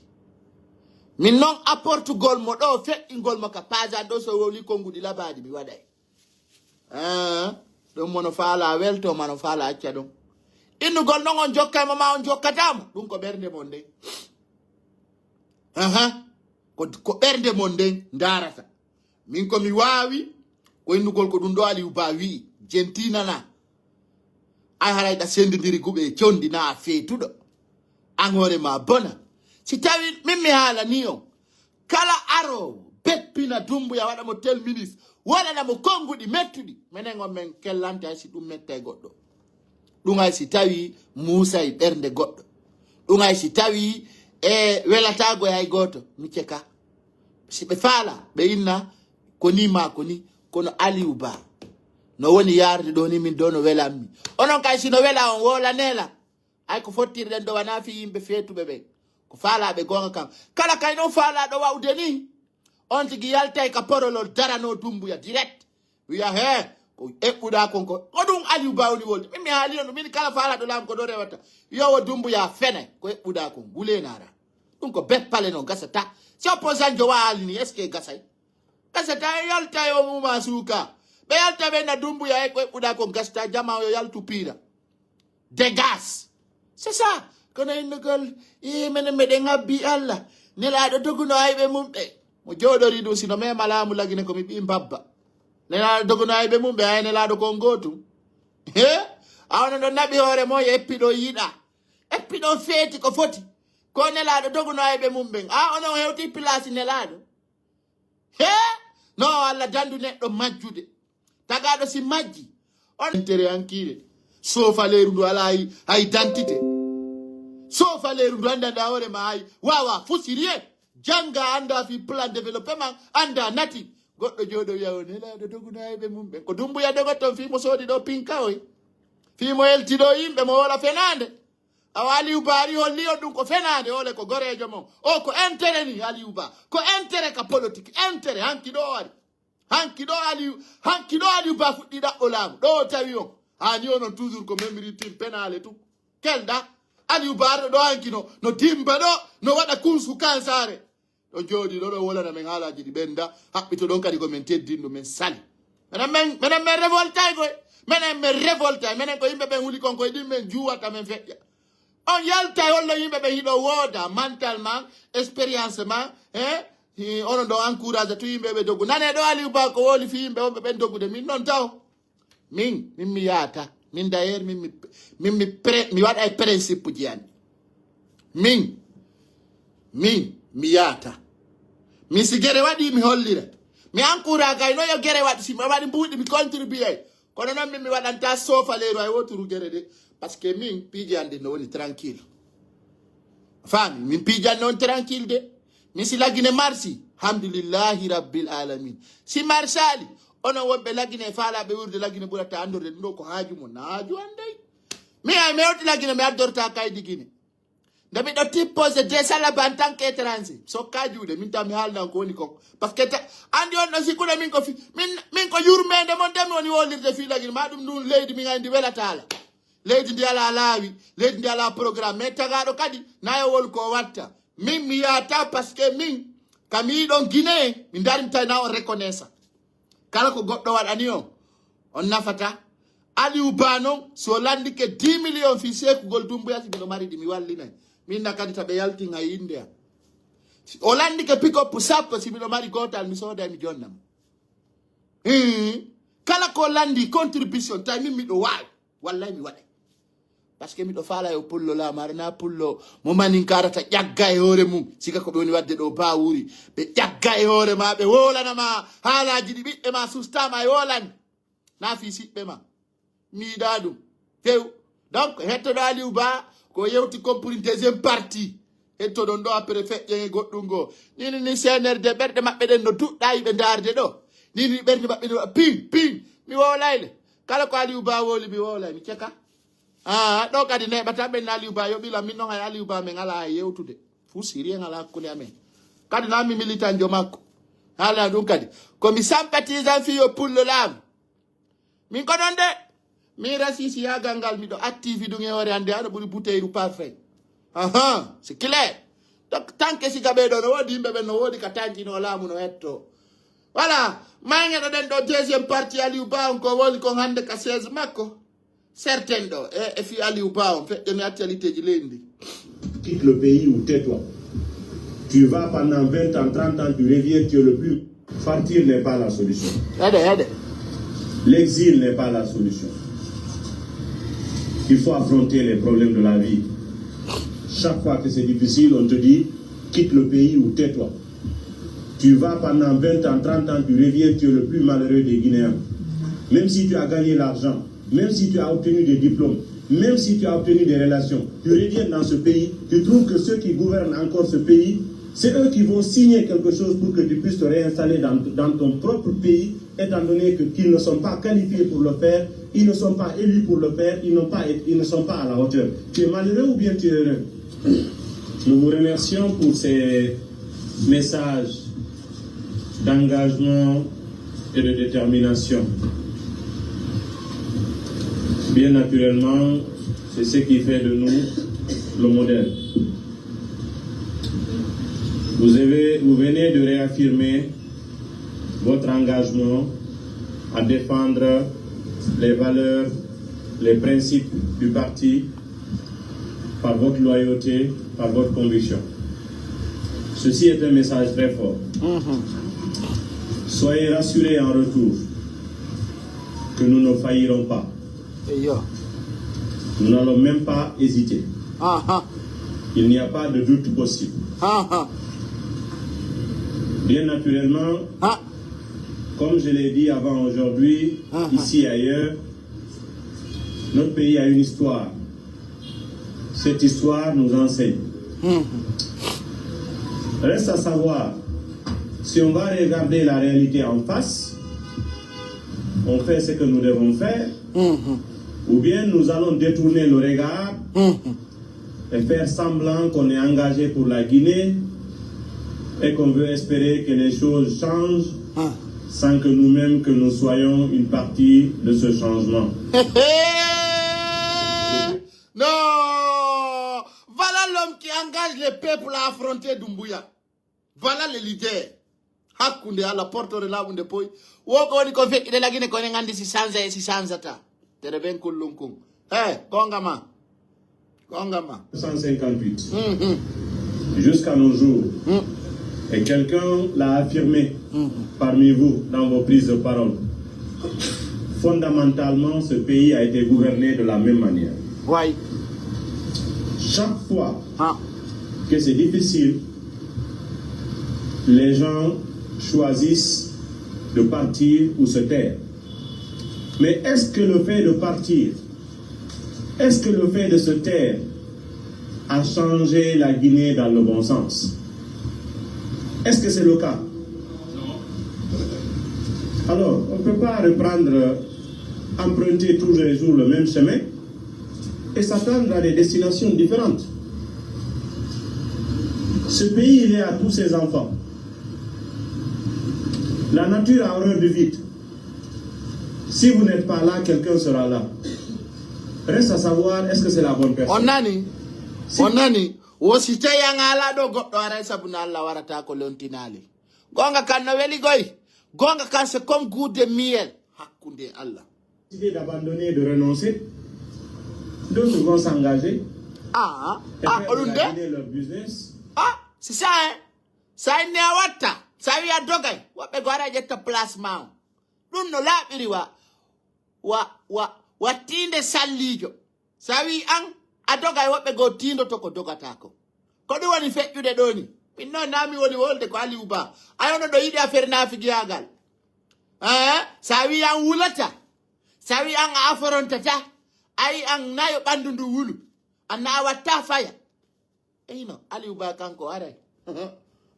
Min non apportugol mo ɗo, feƴƴingol mo ka pasan ɗo, so wowli konnguɗi labaɗi mi waɗay. Ah, ɗum mono faala welto, mano faala acca ɗum. Innugol non on jokkay mo ma on jokkata mo, ɗum ko ɓernde mon nden. Aha, ko, ko ɓernde mon nden ndarata. Min ko mi waawi, ko innugol ko ɗum ɗo Aliou Ba wi'i, jentinana. Ay haray ɗa sendindiri guɓe e condi na a feetuɗo. An hoore ma bona. Si tawi min mi haalani on, kala aroowo beppina Dumbuya waɗa mo tel ministre, waɗana mo konnguɗi mettuɗi. Menen on men kellante hay si ɗum metta e goɗɗo. Ɗum hay si tawi Muusa e ɓernde goɗɗo. Ɗum hay si tawi e welatago e hay gooto. Mi ceka. Si ɓe faala, ɓe inna ko ni ma ko ni. Kono Aliou Ba no woni yarde ɗo ni min ɗo no welammi. Onon kay si no wela on wola nela. Ay ko fottirɗen ɗo wona fi yimɓe feetuɓe ɓen. Ko faalaɓe gonga kan. Kala kay non faalaɗo wawde ni. On tigi yaltay ka porolol darano Dumbuya direct. Wiya he, ko eɓɓuɗa kon ko. Ko ɗum Aliou Ba woni wolde. Min mi haali on, min kala faalaɗo laamu ko ɗo rewata. Yo wo Dumbuya fenay, ko eɓɓuɗa kon. Wulenara. Ɗum ko beppale non gasata. Si opposant jo waali ni, est-ce que gasay? Gasata e yalta yo muma suuka. Ɓe yalta ɓe na Dumbuya e ko eɓɓuɗa kon gasata jama yo yaltu piira. Dégage. C'est ça. Kono innugol, i menen meɗen abbi Allah. Nelaaɗo doguno ayɓe mum ɓe. Mo jooɗori ɗum sino mema laamu Lagine ko mi ɓii mbabba. Nelaaɗo doguno ayɓe mum ɓe, ay nelaaɗo kon gootum. He? A onon ɗon naɓi hoore mo e eppi ɗo yiɗa. Eppi ɗo feeti ko foti. Ko nelaaɗo doguno ayɓe mum ɓen. A onon hewti pilaasi nelaaɗo. He? No Allah dandu neɗɗo majjude. Tagaɗo si majji. On intérêt hankiire. Sofa leeru ndu ala hay, hay dentité. Sofa leeru ndu anda nda hoore ma hay. Wawa fusiriye. Janga anda fi plan développement anda nati. Goɗɗo jooɗo wiya o nelaaɗo doguno ayɓe mum ɓen. Ko Dumbuya dogoton fi mo soodi ɗo pinka oy. Fi mo elti ɗo yimɓe mo wola fenaande. Awa Aliou Ba ari holli on ɗum ko fenaande, ole ko goreejo mon. O ko intérêt ni Aliou Ba. Ko intérêt ka politique, intérêt hanki ɗo ari. Hanki ɗo Aliou, hanki ɗo Aliou Ba fuɗɗi ɗaɓɓo laamu. Ɗo o tawi on. Hani onon toujours ko même routine penale tout. Kelɗa. Aliou Ba arɗo ɗo hanki no, no dimba ɗo, no waɗa kunsu kansare. Ɗo jooɗi ɗo ɗo wolana men haalaji ɗi ɓenda, haɓɓito ɗon kadi ko men teddinɗo men sali. Menen men, menen men révoltay koy. Menen men révoltay. Menen ko yimɓe ɓen huli kon koye ɗin men juwata men feƴƴa. On yaltay hollo yimɓe ɓen hiɗo wooda mental ma, expérience ma, he? Hi, onon ɗo encourage tu yimɓe ɓe dogu. Nane ɗo Aliou Ba ko woli fi yimɓe wonɓe ɓen dogude min non taw. Min, min mi yaata. Min d'ailleurs, min mi, min mi, pre, mi waɗa e principe ji an. Min, min, mi yaata. Min si gere waɗi mi hollira. Mi encourage gay no yo gere waɗi, si mi waɗi mbuuɗi mi contribuer. Kono non min mi waɗanta sofa leeru ay woturu gere de. Parce que min piiji an ɗin no woni tranquille. Faami, min piijan non tranquille de. Min si Lagine marsi, hamdulillahi rabbil alamin. Si marsali, onon wonɓe Lagine e faalaɓe wurde Lagine ɓurata andorde ɗum ɗo ko haaju mon, na haaju an dey. Mi ay mi hewti Lagine mi addorta kaydi Gine. Nde miɗo tippose de salaba en tant que étranger, sokka juuɗe, min taw mi haalnan ko woni kon. Parce que ta, andi on ɗo sikkuɗo min ko fi, min, min ko yurmede mon de mi woni wolirde fi Lagine, ma ɗum ndun leydi min ay ndi welatala. Leydi ndi ala laawi, leydi ndi ala programme, mais tagaɗo kadi nayowol ko watta. Min mi yahata parce que min kam yiɗon Guinée, mi darimtay na on reconnaissant. Kala ko goɗɗo waɗani on, on nafata. Aliou Ba non, si o landike dix millions fii seekugol Dumbuya, si miɗo mari ɗi, mi wallinay. Min na kadi taɓe yaltin hay innde am. Si o landike pick-up sappo, si miɗo mari gootal, mi sooday, mi jonnamo. Hii. Kala ko landi contribution, tawi min miɗo waawi. Wallay mi waɗay. Parce que miɗo faala yo pullo laamaare, na pullo mo maninkaarata ƴagga e hoore mum. Siga ko ɓe woni waɗde ɗo baawuri, ɓe ƴagga e hoore ma, ɓe wowlana ma haalaaji ɗi ɓiɓɓe ma sustaama e wolani. Na fii siɓɓe ma. Mi yiɗaa ɗum. Few. Donc, hettoɗo Aliou Ba, ko yewti kon pour une deuxième partie. Hettoɗon ɗo après feƴƴen e goɗɗum goo. Nini ni C N R D, ɓerɗe maɓɓe ɗen no duɗɗa yiɓe ndaarde ɗo. Nini ɓerɗe maɓɓe no ping, ping. Mi wowlayle. Kala ko Aliou Ba wowli, mi wowlay, mi ceka. Ah, ɗo kadi neeɓata ɓen Aliou Ba yoɓila min non hay Aliou Ba men alaa hay yewtude. Fuu sirien alaa hakkunde amen. Kadi na mi militanjo makko. Haala ɗum kadi. Ko mi sympathisant fii yo pullo laamu. Min ko non de. Min rasisi yaagal ngal miɗo active ɗum e hoore hannde aɗa ɓuri buteyru parfait. Aha, c'est clair. Donc, tanke siga ɓe ɗo no woodi yimɓe ɓen no woodi ka tankino laamu no hetto. Voilà, mayŋeɗo ɗen ɗo deuxième partie Aliou Ba on ko woni kon hannde ka chaise makko. Certains ɗo, e, e fii Aliou Ba on, feƴƴani actualité ji leydi ndi. Quitte le pays ou tais-toi. Tu vas pendant vingt ans, trente ans, tu reviens, tu es le plus. Partir n'est pas la solution. Heɗe, heɗe. L'exil n'est pas la solution. Il faut affronter les problèmes de la vie. Chaque fois que c'est difficile, on te dit, quitte le pays ou tais-toi. Tu vas pendant vingt ans, trente ans, tu reviens, tu es le plus malheureux des Guinéens. Même si tu as gagné l'argent, même si tu as obtenu des diplômes, même si tu as obtenu des relations, tu reviens dans ce pays, tu trouves que ceux qui gouvernent encore ce pays, c'est eux qui vont signer quelque chose pour que tu puisses te réinstaller dans, dans ton propre pays, étant donné que, qu'ils ne sont pas qualifiés pour le faire, ils ne sont pas élus pour le faire, ils n'ont pas, ils ne sont pas à la hauteur. Tu es malheureux ou bien tu es heureux ? Nous vous remercions pour ces messages d'engagement et de détermination. Bien naturellement, c'est ce qui fait de nous le modèle. Vous avez, vous venez de réaffirmer votre engagement à défendre les valeurs, les principes du parti par votre loyauté, par votre conviction. Ceci est un message très fort. Soyez rassurés en retour que nous ne faillirons pas. Eyo. Nous n'allons même pas hésiter. Aha. Il n'y a pas de doute possible. Aha. Bien naturellement, Ha. Comme je l'ai dit avant aujourd'hui, Ah, ah. Ici et ailleurs, notre pays a une histoire. Cette histoire nous enseigne. Mhm. Reste à savoir si on va regarder la réalité en face, on fait ce que nous devons faire, Mhm. ou bien nous allons détourner le regard Mhm. et faire semblant qu'on est engagé pour la Guinée et qu'on veut espérer que les choses changent Ah. sans que nous-mêmes que nous soyons une partie de ce changement. Non. Voilà l'homme qui engage les peuples à affronter Doumbouya. Voilà le leader. Hakkunde Alla portore laaɓunde poy. Wo ko woni ko feƴƴude lagine ko enen anndi si sansa e si sansata. Tere ben kullum kun. Eh, gonga ma. Gonga ma. cent cinquante-huit Mhm. jusqu'à nos jours. Mhm. Et quelqu'un l'a affirmé Mhm. parmi vous dans vos prises de parole. Fondamentalement, ce pays a été gouverné de la même manière. Way. Chaque fois Ha. que c'est difficile, les gens choisissent de partir ou se taire. Mais est-ce que le fait de partir, est-ce que le fait de se taire a changé la Guinée dans le bon sens ? Est-ce que c'est le cas ? Alors, on ne peut pas reprendre, emprunter tous les jours le même chemin et s'attendre à des destinations différentes. Ce pays, il est à tous ses enfants. La nature a horreur du vide. Si vous n'êtes pas là, quelqu'un sera là. Reste à savoir, est-ce que c'est la bonne On personne ? Nani? Si- On Nani? Wo si tawi an alaa ɗo, goɗɗo aray sabu no Alla warata ko lontinaali. Goonga kan no weli goy. Goonga kan, c'est comme goût de miel. Hakkunde Allah. Décidé d'abandonner, de renoncer. D'autres vont s'engager Ah, et ah, faire de oɗum la de. Guinée leur business. Ah, c'est ça, hein. Sa inni a watta, sa wi a dogay, woɓɓe go ara ƴetta place ma o. Ɗum no laaɓiri wa, wa, wa, wa tiinde salliijo. Sa wi an a dogay, woɓɓe go tiindoto ko dogata ko. Ko ɗum woni feƴƴude ɗo ni. Min noon na mi woni wolde ko Aliou Ba. Ay ono ɗo yiɗi affaire naafigiyaagal. Eh, sa wi an wulata, sa wi an a affrontata, ay an nayo ɓanndu ndu wulu. An na a watta faya. Eyno, Aliou Ba kanko aray.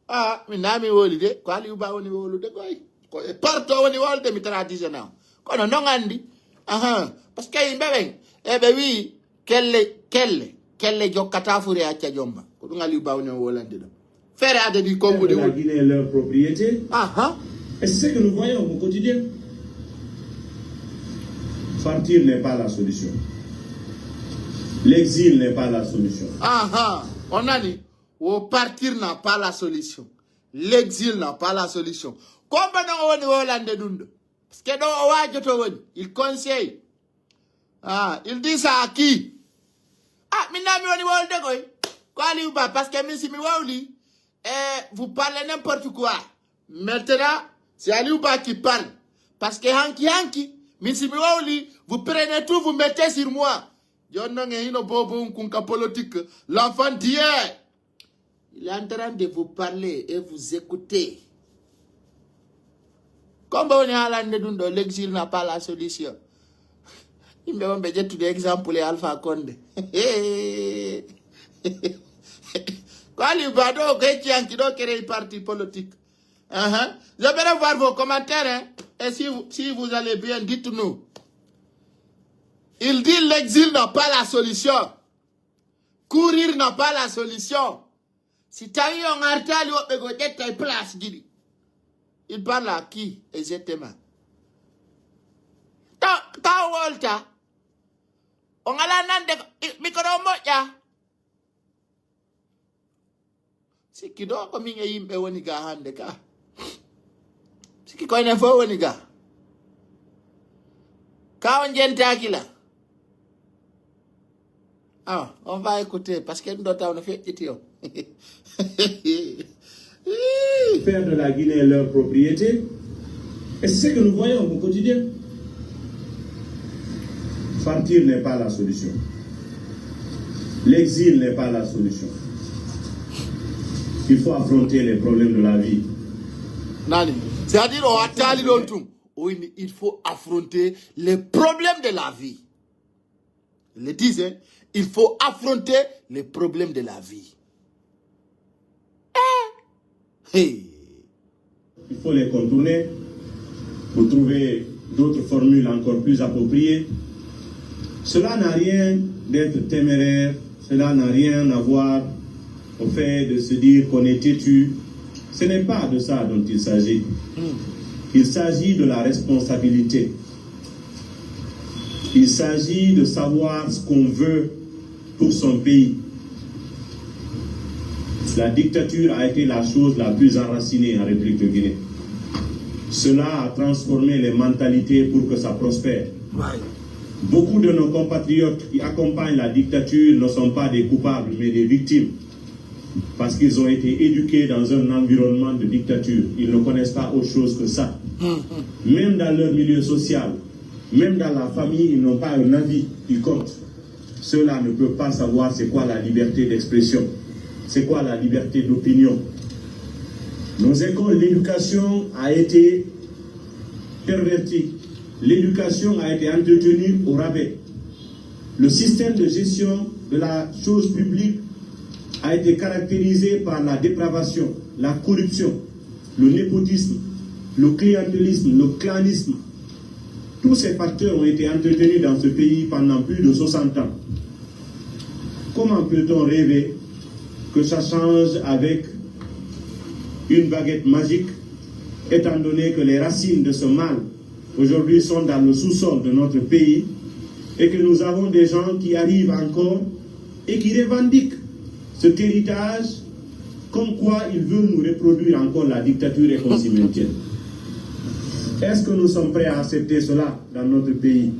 Ah, min na mi woli de, ko Aliou Ba woni wolude koy. Ko e parto woni wolde mi traditionnel. Kono non andi. Aha, parce que yimɓe ɓen, e ɓe wi kelle, kelle, kelle jokkata fure acca jomba. Ko ɗum Aliou Ba woni o wolande ɗo. Feere ade ɗi Faire de konguɗi la wul. Guinée leur propriété. Aha. Et c'est ce que nous voyons au quotidien. Partir n'est pas la solution. L'exil n'est pas la solution. Aha. On nani, wo partir n'a pas la solution. L'exil n'a pas la solution. Komba non o woni wolande ɗum ɗo. Parce que ɗo o wajoto woni. Il conseille. Ah, il dit ça à qui? Ah, min na mi woni wolde koy. Ko Aliou Ba, parce que min si mi wawli, eh, vous parlez n'importe quoi. Maintenant, c'est Aliou Ba qui parle. Parce que hanki hanki, min si mi wawli, vous prenez tout, vous mettez sur moi. Jooni non e hino bobo un kun ka politique. L'enfant d'hier. Il est en train de vous parler et vous écouter. Kombo woni haalande ɗum ɗo, l'exil n'a pas la solution. Yimɓe on ɓe ƴettude exemple e Alpha Condé. Ko Aliou Ba ɗo ko hecci hanki ɗo créé parti politique. Uh-huh. Je vais voir vos commentaires, hein. Et si vous, si vous allez bien, dites-nous. Il dit l'exil n'a pas la solution. Courir n'a pas la solution. Si tawi on artali woɓɓe go ƴetta e place jiɗi. Il parle à qui exactement? Ta, ta wolta. On ala nande ko, i, micro moƴƴa. Sikki ɗo ko min e yimɓe woni ga hande ka. Sikki ko enen fof woni ga. Ka on jentaki la. Ah, on va écouter parce que ɗum ɗo tawno feƴƴiti on. Faire de la Guinée leur propriété. Et c'est ce que nous voyons au quotidien. Partir n'est pas la solution. L'exil n'est pas la solution. Il faut affronter les problèmes de la vie. Nani? C'est-à-dire, on attali ɗon tum. O inni, il faut affronter les problèmes de la vie. Le disait, il faut affronter les problèmes de la vie. Eh! Hey! Il faut les contourner pour trouver d'autres formules encore plus appropriées. Cela n'a rien d'être téméraire, cela n'a rien à voir au fait de se dire qu'on est têtu. Ce n'est pas de ça dont il s'agit. Il s'agit de la responsabilité. Il s'agit de savoir ce qu'on veut pour son pays. La dictature a été la chose la plus enracinée en République de Guinée. Cela a transformé les mentalités pour que ça prospère. Beaucoup de nos compatriotes qui accompagnent la dictature ne sont pas des coupables, mais des victimes. Parce qu'ils ont été éduqués dans un environnement de dictature. Ils ne connaissent pas autre chose que ça. Même dans leur milieu social, même dans la famille, ils n'ont pas un avis qui compte. Ceux-là ne peuvent pas savoir c'est quoi la liberté d'expression, c'est quoi la liberté d'opinion. Nos écoles, l'éducation a été pervertie. L'éducation a été entretenue au rabais. Le système de gestion de la chose publique a été caractérisé par la dépravation, la corruption, le népotisme, le clientélisme, le clanisme. Tous ces facteurs ont été entretenus dans ce pays pendant plus de soixante ans. Comment peut-on rêver que ça change avec une baguette magique, étant donné que les racines de ce mal aujourd'hui sont dans le sous-sol de notre pays et que nous avons des gens qui arrivent encore et qui revendiquent cet héritage comme quoi ils veulent nous reproduire encore la dictature et qu'on s'y maintienne. Est-ce que nous sommes prêts à accepter cela dans notre pays?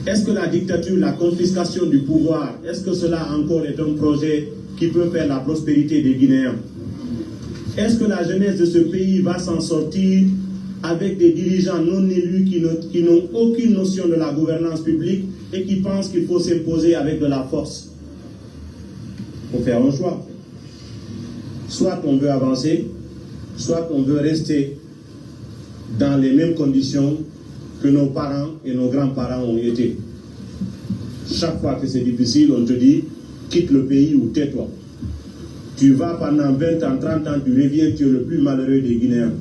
Est-ce que la dictature, la confiscation du pouvoir, est-ce que cela encore est un projet qui peut faire la prospérité des Guinéens? Est-ce que la jeunesse de ce pays va s'en sortir avec des dirigeants non élus qui ne- qui n'ont aucune notion de la gouvernance publique et qui pensent qu'il faut s'imposer avec de la force? Faut faire un choix. Soit on veut avancer, soit on veut rester dans les mêmes conditions que nos parents et nos grands-parents ont été. Chaque fois que c'est difficile, on te dit, quitte le pays ou tais-toi. Tu vas pendant vingt ans, trente ans, tu reviens, tu es le plus malheureux des Guinéens.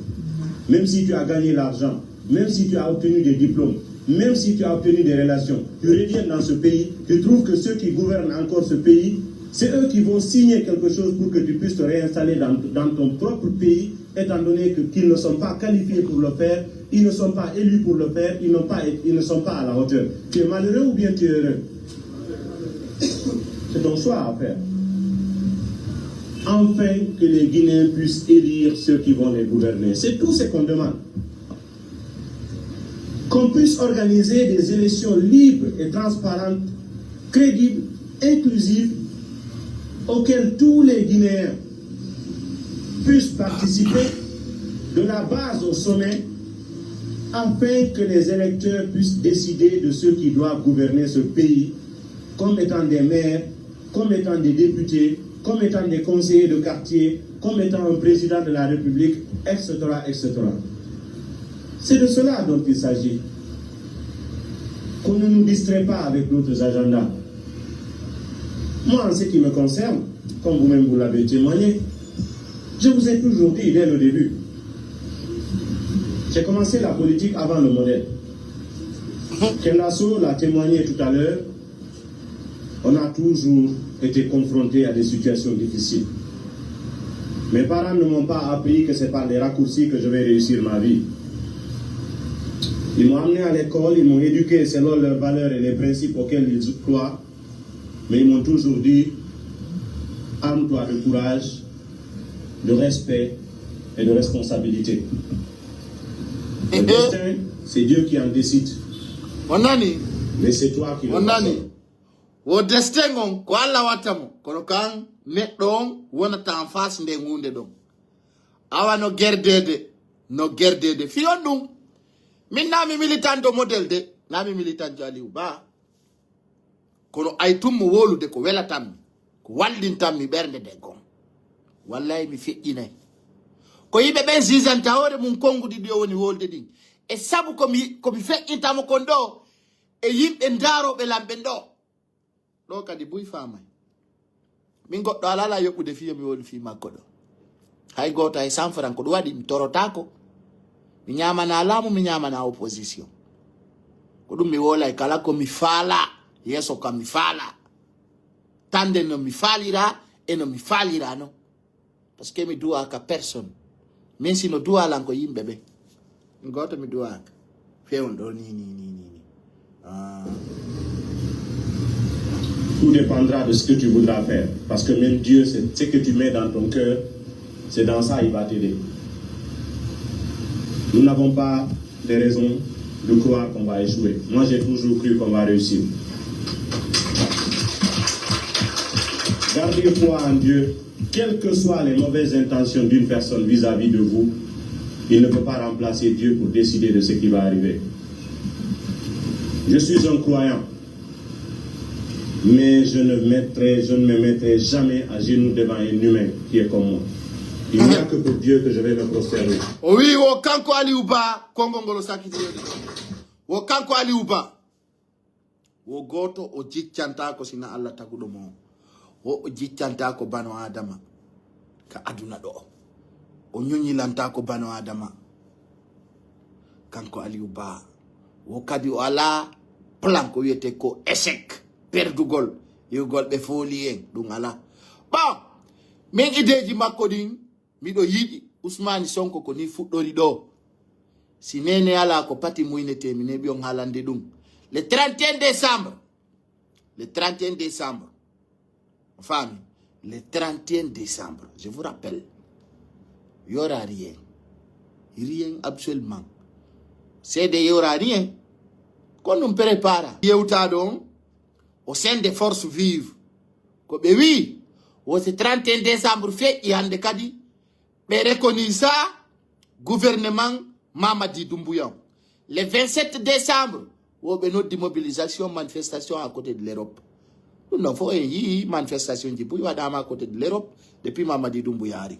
Même si tu as gagné l'argent, même si tu as obtenu des diplômes, même si tu as obtenu des relations, tu reviens dans ce pays, tu trouves que ceux qui gouvernent encore ce pays, c'est eux qui vont signer quelque chose pour que tu puisses te réinstaller dans, dans ton propre pays, étant donné que, qu'ils ne sont pas qualifiés pour le faire, ils ne sont pas élus pour le faire, ils n'ont pas, ils ne sont pas à la hauteur. Tu es malheureux ou bien tu es heureux? C'est ton choix à faire. Enfin, que les Guinéens puissent élire ceux qui vont les gouverner. C'est tout ce qu'on demande. Qu'on puisse organiser des élections libres et transparentes, crédibles, inclusives, auxquelles tous les Guinéens puissent participer, de la base au sommet, afin que les électeurs puissent décider de ceux qui doivent gouverner ce pays, comme étant des maires, comme étant des députés, comme étant des conseillers de quartier, comme étant un président de la République, et cetera, et cetera. C'est de cela dont il s'agit. Qu'on ne nous distrait pas avec d'autres agendas. Moi, en ce qui me concerne, comme vous-même vous l'avez témoigné, je vous ai toujours dit dès le début, j'ai commencé la politique avant le modèle. Kendasso l'a témoigné tout à l'heure, on a toujours été confronté à des situations difficiles. Mes parents ne m'ont pas appris que c'est par les raccourcis que je vais réussir ma vie. Ils m'ont amené à l'école, ils m'ont éduqué selon leurs valeurs et les principes auxquels ils croient, mais ils m'ont toujours dit, arme-toi de courage, de respect et de responsabilité. Le destin, c'est Dieu qui en décide. On nani? Mais c'est toi qui le On nani? façonnes. Wo destin on ko Allah watta mo, kono kan neɗɗo on wonata en face nden hunde ɗon. Awa no gerdede, no gerdede fiyon ɗum. Min na mi militanto model de, na mi militanto Aliou Ba. Kono ay tummo wolude ko welatanmi, ko wallintanmi ɓernde nde gon. Wallahi mi feƴƴinay. Ko yimɓe ɓen sisanta hoore mum konnguɗi ɗi o woni wolde ɗin. E sabu ko mi ko mi feƴƴintamo kon ɗo e yimɓe ndaroɓe lamɓe ɗo. Ɗo kadi buy famay. Min goɗɗo alala yoɓude fiyo mi woni fi makko ɗo. Hay goto hay cent franc ko ɗum waɗi mi torotako. Mi ñamana laamu mi ñamana opposition. Ko ɗum mi wolay kala ko mi faala. Yeeso kam mi faala. Tande no mi faalira e no mi faalira no. Parce que mi duwaka personne. Min sino duwalan ko yimɓe ɓe. Min goto mi duwaka. Fewon ɗo ni ni ni ni ni. Ah. Tout dépendra de ce que tu voudras faire. Parce que même Dieu, c'est ce que tu mets dans ton cœur, c'est dans ça il va t'aider. Nous n'avons pas de raison de croire qu'on va échouer. Moi, j'ai toujours cru qu'on va réussir. Gardez foi en Dieu, quelles que soient les mauvaises intentions d'une personne vis-à-vis de vous, il ne peut pas remplacer Dieu pour décider de ce qui va arriver. Je suis un croyant, mais je ne mettrai, je ne me mettrai jamais à genoux devant un humain qui est comme moi. Il n'y a que pour Dieu que je vais me prosterner. O wi wo kanko Aliou Ba konngol ngol o sakiti yoni. Wo kanko Aliou Ba. Wo goto o jiccantako sina Allah taguɗo mo. Wo o jiccantako bano Adama ka aduna ɗo. O ñuñilantako bano Adama. Kanko Aliou Ba. Wo kadi o ala plan ko wiyete ko échec. Perdugol. Wi'ugol ɓe fooli en. Ɗum ala. Bon. Min ideji makko ɗin. Miɗo yiɗi Ousmane Sonko ko ni fuɗɗori ɗo. Si nene ala ko pati muynete mi neɓi on haalande ɗum. Le trente et un décembre. Le trente et un décembre. On faami? Le trente et un décembre. Je vous rappelle. Il y aura rien. Rien absolument. C'est des yewra rien. Kon ɗum prépara. Yewtaɗo on au sein des forces vives. Ko ɓe wi, wo si trente et un décembre feƴƴi hannde kadi, ɓe reconnaît ça, gouvernement Mamadi Doumbouya. Le vingt-sept décembre, wo ɓe noddi mobilisation, manifestation à côté de l'Europe. Ɗum ɗon fof en yii manifestation ji buy waɗama à côté de l'Europe depuis Mamadi Doumbouya ari.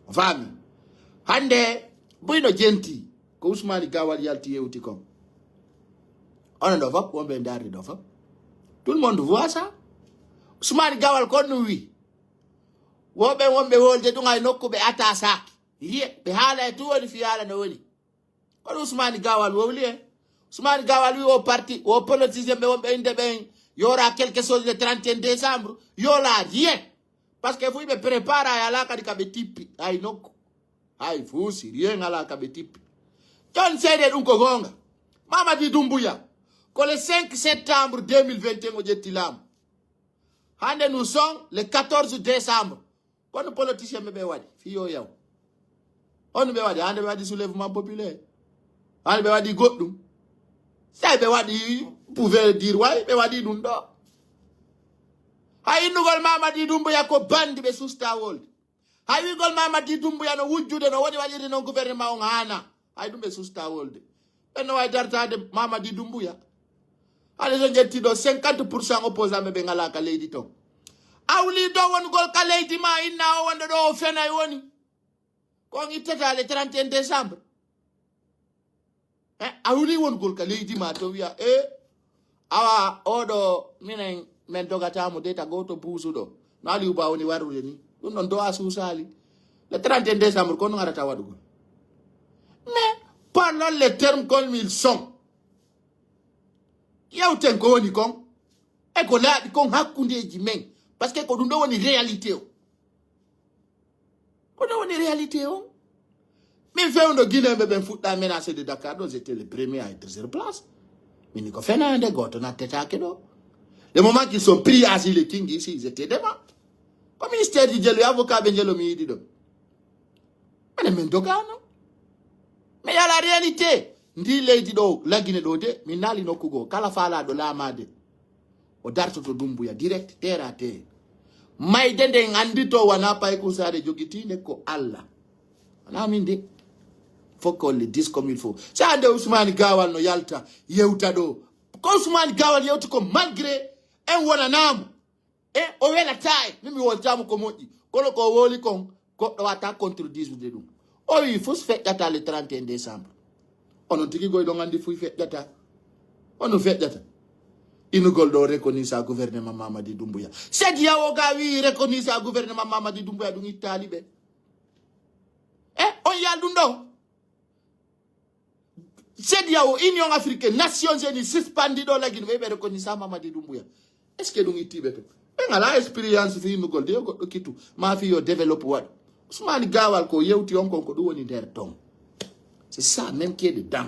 O faami. Hannde buy no jenti ko Ousmane Gawal yalti yewti kon. Onon ɗo fof, wonɓe e darde ɗo fof. Tout le monde voit ça. Ousmane Gawal kon ɗum wi. Woɓɓe wonɓe wolde ɗum ay nokku ɓe atasaki. Yiye, ɓe haala e tuwoni fi haala no woni. Kono Ousmane Gawal wowli e. Ousmane Gawal wi o parti, o politicien ɓe wonɓe inde ɓen yora quelque chose le trente et un décembre, yola rien. Parce que fuy ɓe prépara e ala kadi ka ɓe tippi ay nokku. Hay fuu si rien ala ka ɓe tippi. Jon seede ɗum ko goonga. Mamadi Doumbouya, ko le cinq septembre deux mille vingt et un o ƴetti laamu. Hannde nous sommes le quatorze décembre. Kono politicien ɓe ɓe waɗi, fiyo yaw. On ɓe waɗi, hannde ɓe waɗi soulèvement populaire. Hannde ɓe waɗi goɗɗum. Say ɓe waɗi, pouvez dire, way, ɓe waɗi ɗum ɗo. Hay innugol Mamadi Doumbouya ko bandi ɓe susta wolde. Hay wigol Mamadi Doumbouya no wujjude no woni waɗirde noon gouvernement on haana. Hay ɗum ɓe susta wolde. Ɓen no wawi dartade Mamadi Doumbouya. Hade so ƴetti ɗo cinquante pour cent opposant ɓe ɓe ngala ka leydi toon. A wuli ɗo wonugol ka leydi ma inna o wonɗo ɗo o fenay woni. Ko on ittata le trente et un décembre. Eh, a wuli wonugol ka leydi ma to wiya, e awa oɗo minen min dogatamo de ta goto buusuɗo. No Aliou Ba woni warrude ni. Ɗum ɗon do a suusali. Le trente et un décembre ko ɗum arata waɗugol. Mais parlons les termes comme ils sont. Yewten ko woni kon. E ko laaɓi kon hakkundeji men. Parce que ko ɗum ɗo woni réalité o. Ko ɗum woni réalité o. Min fewndo Guinéen ɓe ɓen fuɗɗa menacé de Dakar ɗo, j'étais le premier à être sur place. Min ko fenande goto nattetake ɗo. Le moment qu'ils sont pris asile kingi ici, ils étaient devant. Ko ministère ji jelo, avocat ɓe jelo mi yiɗi ɗo. Minen min dogano. Mais il y a la réalité. Ndi leydi ɗo, Lagine ɗo de, min naali nokku goo. Kala faalaɗo laamade, o dartoto Doumbouya direct, terre à terre. Mayde nden anndito wona Paykun Saare jogitiinde ko Allah. Wona min de. Faut qu'on le dise comme il faut. Sa ande Ousmane Gawal no yalta, yewta ɗo. Ko Ousmane Gawal yewti ko malgré en wonanamo. E o welata e, min mi woltamo ko moƴƴi. Kono ko woli kon, goɗɗo wata contredire ɗum. O wi fus feƴƴata le trente et un décembre. Onon tigi goy ɗon andi fuy feƴƴata. Ono feƴƴata. Inugol ɗo reconnaître gouvernement Mamadi Doumbouya. Sedi yawo ga wi reconnaître gouvernement Mamadi Doumbouya ɗum ittali ɓe. E on yal ɗum ɗo. Sedi yawo Union Africaine, Nations Unies suspandi ɗo Lagine ɓe ɓe reconnaître Mamadi Doumbouya. Est-ce que ɗum ittiɓe to? Ɓe ngala expérience fi innugol de goɗɗo kitu. Ma fi yo développe waɗu. Ousmane Gawal ko yewti on kon ko ɗum woni nder ton. C'est ça même qui est dedans.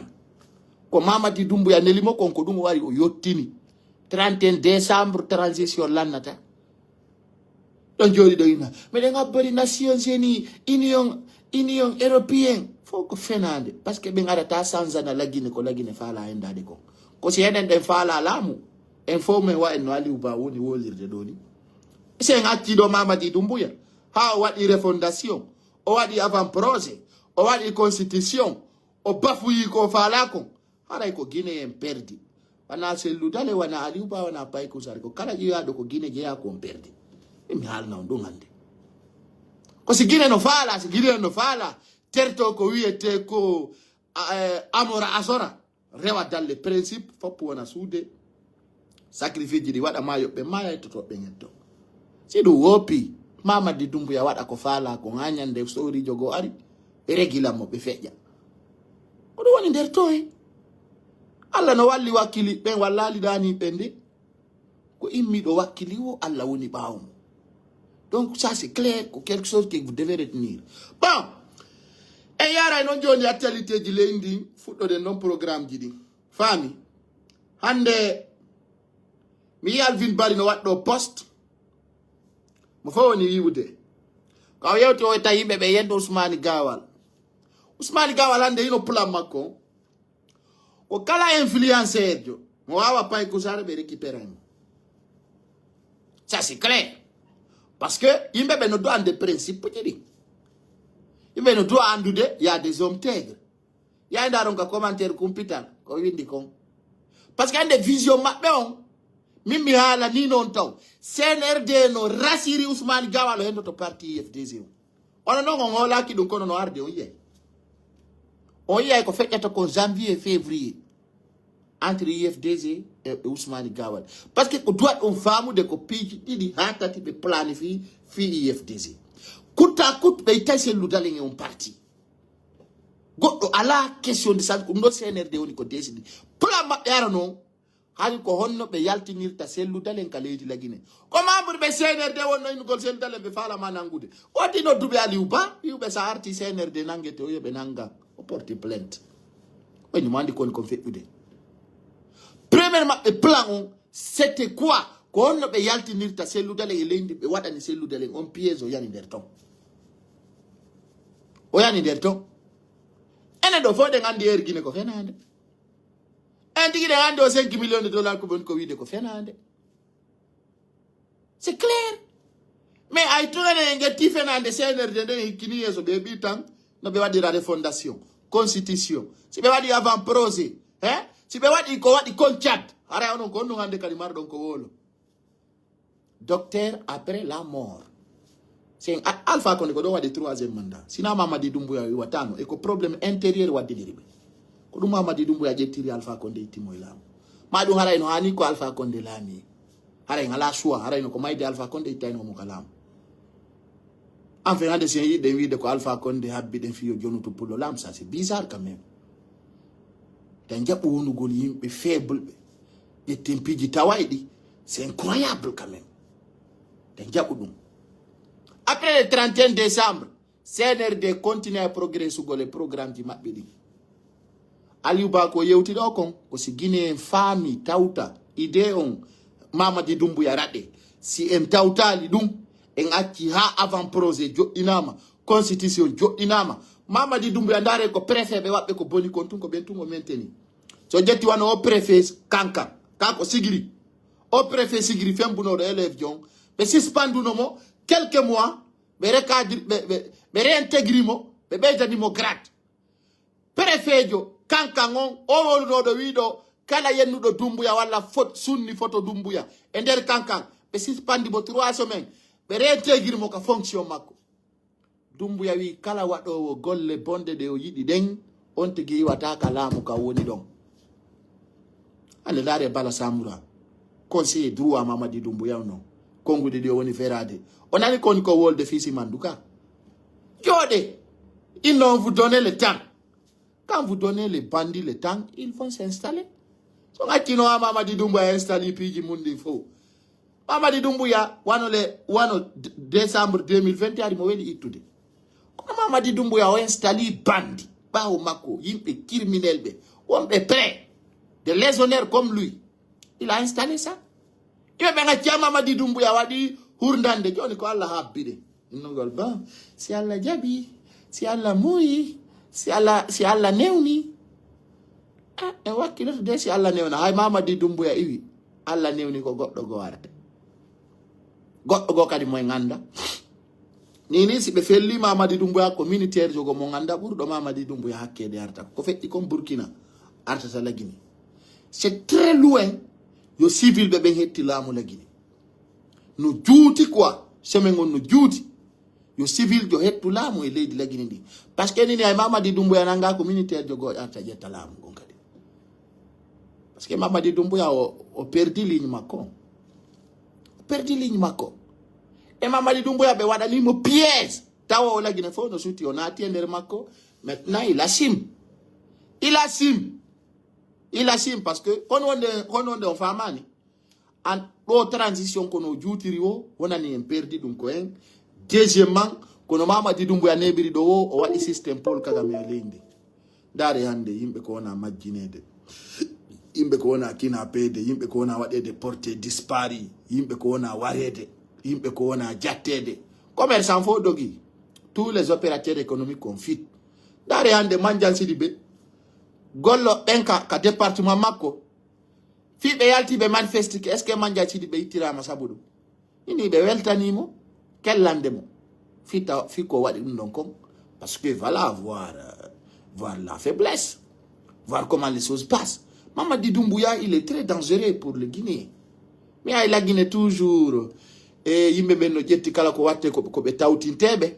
Ko Mamadi Doumbouya nelimo kon ko ɗum o wari o yottini. Trente et un décembre transition lannata. Ɗon jooɗi ɗo ina. Meɗen abbori Nations Unies, Union, Union Européen. Fof ko fenande. Parce que ɓe ngarata sanzana Lagine ko Lagine faala hendade kon. Ko si enen ɗen faala laamu. En fof men wa en no Aliou Ba woni wolirde ɗo ni. Si en acci ɗo Mamadi Doumbouya. Ha o waɗi refondation. O waɗi avant projet. O waɗi constitution. O bafuyi ko faala kon. Haray ko Guinée en perdi. Wona Cellou Dalein, wona Aliou Ba, wona Paykun Saare. Ko kala ƴeyaɗo ko Guinée jeeya ko on perdi. Min mi haalna on ɗum hannde. Ko si Guinée no faala, si Guinée no faala, terto ko wiyete ko, a, eh, Amora Azora. Rewa dalle principe, fop wona suude. Sacrifice ji ɗi waɗa ma yoɓɓe maya e totoɓe hetto. Si ɗum woopi, Mamadi Doumbouya waɗa ko faala ko ŋañande sowrijo goo ari, ɓe regila mo ɓe feƴƴa. Ko ɗum woni nder toye. Allah no walli wakkili ɓen wallali ɗani ɓen de. Ko immiɗo wakkili wo Allah woni ɓaawo mo. Donc ça c'est clair, ko quelque chose que vous devez retenir. Bon, en yaray noon jooni actualité ji leydi ndin, fuɗɗoɗen noon programme ji ɗin. Faami? Hannde mi yii Alvin Bari no waɗɗo poste. Mo fof woni wiwude. Ko o yewti o tawi yimɓe ɓe yendo Ousmane Gawal. Ousmane Gawal hannde hino plan makko. Ko kala influenceur jo mo waawa pay ko sare ɓe récupérer mo. Ça c'est clair. Parce que yimɓe ɓe no do ande principe ji ɗi. Yimɓe no do andude y a des hommes tègres. Yaay ndaron ka commentaire kumpital ko windi kon. Parce que ande vision maɓɓe on. Min mi haala ni non taw. C N R D no rasiri Ousmane Gawal o hendo to parti U F D G o. Ono non on hoolaki ɗum kono no arde on yiyay. On yiyay ko feƴƴata kon janvier, février. Entre U F D G e, e Ousmane Gawal. Parce que ko doit on faamude ko piiji ɗiɗi haa tati ɓe planifie fii U F D G. Kutta kut ɓe tay sellu dalen e on parti. Goɗɗo ala question de sal ko ɗum ɗo C N R D woni ko décidé. Plan maɓɓe ara non. Hari ko honno ɓe yaltinirta sellu dalen ka leydi Lagine. Ko membre ɓe C N R D wonno innugol sellu dalen ɓe faalama nangude. Woti nodduɓe Aliou Ba, wi'uɓe sa arti C N R D nangete o yo ɓe nanga. O porti plainte. Ɓe ñumandi koni kon feƴƴude. Premier maɓɓe plan on, c'était quoi? Ko honno ɓe yaltinirta sellu dalen e leydi ɓe waɗani sellu dalen on piège o yani nder ton. O yani nder ton. Enen ɗo fof ɗen andi heure Guinée ko fenande. En tigi ɗen andi o cinq millions de dollars ko woni ko wiide ko fenande. C'est clair. Mais ay tugane en getti fenande C N R D nden e hikkini yeeso ɓe ɓi tan no ɓe waɗira refondation, constitution. Si ɓe waɗi avant projet, hein? Si ɓe waɗi ko waɗi kon Tchad. Haray onon ko honɗum hannde kadi marɗon ko wolo. Docteur après la mort. C'est un Alpha Condé ko ɗo waɗi troisième mandat. Sina Mamadi Doumbouya wiwatano e ko problème intérieur waddiniri ɓe. Ko ɗum Mamadi Doumbouya ƴettiri Alpha Condé ittimo e laamu. Ma ɗum haray no hani ko Alpha Condé laami. Haray ngala choix, haray no ko mayde Alpha Condé ittayno mo ka laamu. Enfin hande si en yiɗɗen wiide ko Alpha Condé habbi ɗen fiyo jonutu pullo laamu, ça c'est bizarre quand même. Tan jaɓu wonugol yimɓe faible ɓe. Ƴetten piiji tawayɗi. C'est incroyable quand même. Tan jaɓu ɗum. Après le trente et un décembre, C N R D continue e progressugol e programme ji maɓɓe ɗin. Aliou Ba ko yewti ɗo kon, ko si Guinée en faami tawta idée on Mamadi Doumbouya raɗe. Si en tawtali ɗum, en acci ha avant projet joɗɗinama, constitution joɗɗinama. Mamadi Doumbouya ndaare ko préfet ɓe waɓɓe ko boni kon tun ko ɓen tun o mainteni. So ƴetti wano o préfet Kankan, ka ko sigiri. O préfet sigiri fembunoɗo élève jon, ɓe suspenduno mo quelques mois, ɓe recadre, ɓe, ɓe, ɓe réintégri mo, ɓe ɓeydani mo grade. Préfet jo Kankan on, o wonunooɗo wiiɗo kala yennuɗo Dumbuya walla fot-, sunni photo Dumbuya e nder Kankan, ɓe suspandi mo trois semaines, ɓe réintégri mo ka fonction makko. Dumbuya wi kala waɗoowo golle bonɗe ɗe o yiɗi ɗen, on tigi iwata ka laamu ka woni ɗon. Hande ndaare Bala Samura, conseiller droit Mamadi Doumbouya non. Konnguɗi ɗi o woni feraade. O nani koni ko wolde fii si Manduka. Jooɗe. Ils vont vous donner le temps. Quand vous donnez les bandits le temps, ils vont s'installer. So ngaccino ha Mamadi Doumbouya installe piiji mun ɗi fof. Mamadi Doumbouya wano le, wano d-, décembre deux mille vingt ari mo weli ittude. Kono Mamadi Doumbouya o installe bandi ɓaawo makko, yimɓe criminel ɓe, wonɓe prêt de légionnaire comme lui. Il a installé ça. Yimɓe ɓe ngacci Mamadi Doumbouya waɗi hurdande, joni ko Allah habbi ɗe. Innugol ba, si Allah jaɓi, si Allah muuyi, si Allah, si Allah newni. Ah, en wakkiloto de si Allah newna. Hay Mamadi Doumbouya iwi, Allah newni ko goɗɗo goo arde. Goɗɗo goo kadi mo en annda. Ni ni si ɓe felli Mamadi Doumbouya ko militaire jogo mo ngannda ɓurɗo Mamadi Doumbouya hakkeede arta. Ko feƴƴi kon Burkina artata Lagine. C'est très loin yo civil ɓe ɓen hetti laamu Lagine. No juuti quoi, chemin on no juuti. Yo civil jo hettu laamu e leydi Lagine ndi. Parce que nini ay Mamadi Doumbouya nanga ko militaire jogo arta ƴetta laamu on kadi. Parce que Mamadi Doumbouya o, o perdi ligne makko. O perdi ligne makko. E Mamadi Doumbouya ɓe waɗani mo piège. Tawa o Lagine fof no suti o naati e nder makko. Maintenant il assume. Il assume. Il assume parce que kono wonde, kono wonde on famani. An ɗo transition kono o juutiri o, wonani en perdi ɗum ko en. Deuxièmement, kono Mamadi Doumbouya neɓiri ɗo o, o waɗi système Paul Kagame e leydi. Ndaare hannde, yimɓe ko wona majjineede. Yimɓe ko wona kinapeede, yimɓe ko wona waɗeede porté disparu, yimɓe ko wona wareede, yimɓe ko wona jatteede. Commerçant fof dogi. Tous les opérateurs économiques ont fuite. Ndaare hannde Mandiang Sidibé, gollo ɓen ka, ka département makko, fii ɓe yalti ɓe manifestike, est-ce que Mandiang Sidibé ittirama sabu ɗum? Ini ɓe weltani mo, kellande mo. Fii taw, fii ko waɗi ɗum ɗon kon. Parce que voilà, voir, euh, voir la faiblesse, voir comment les choses passent. Mamadi Doumbouya, il est très dangereux pour le Guinée. Mi ay la Guinée toujours, e yimɓe ɓen no ƴetti kala ko watte ko, ko ɓe tawtinteeɓe.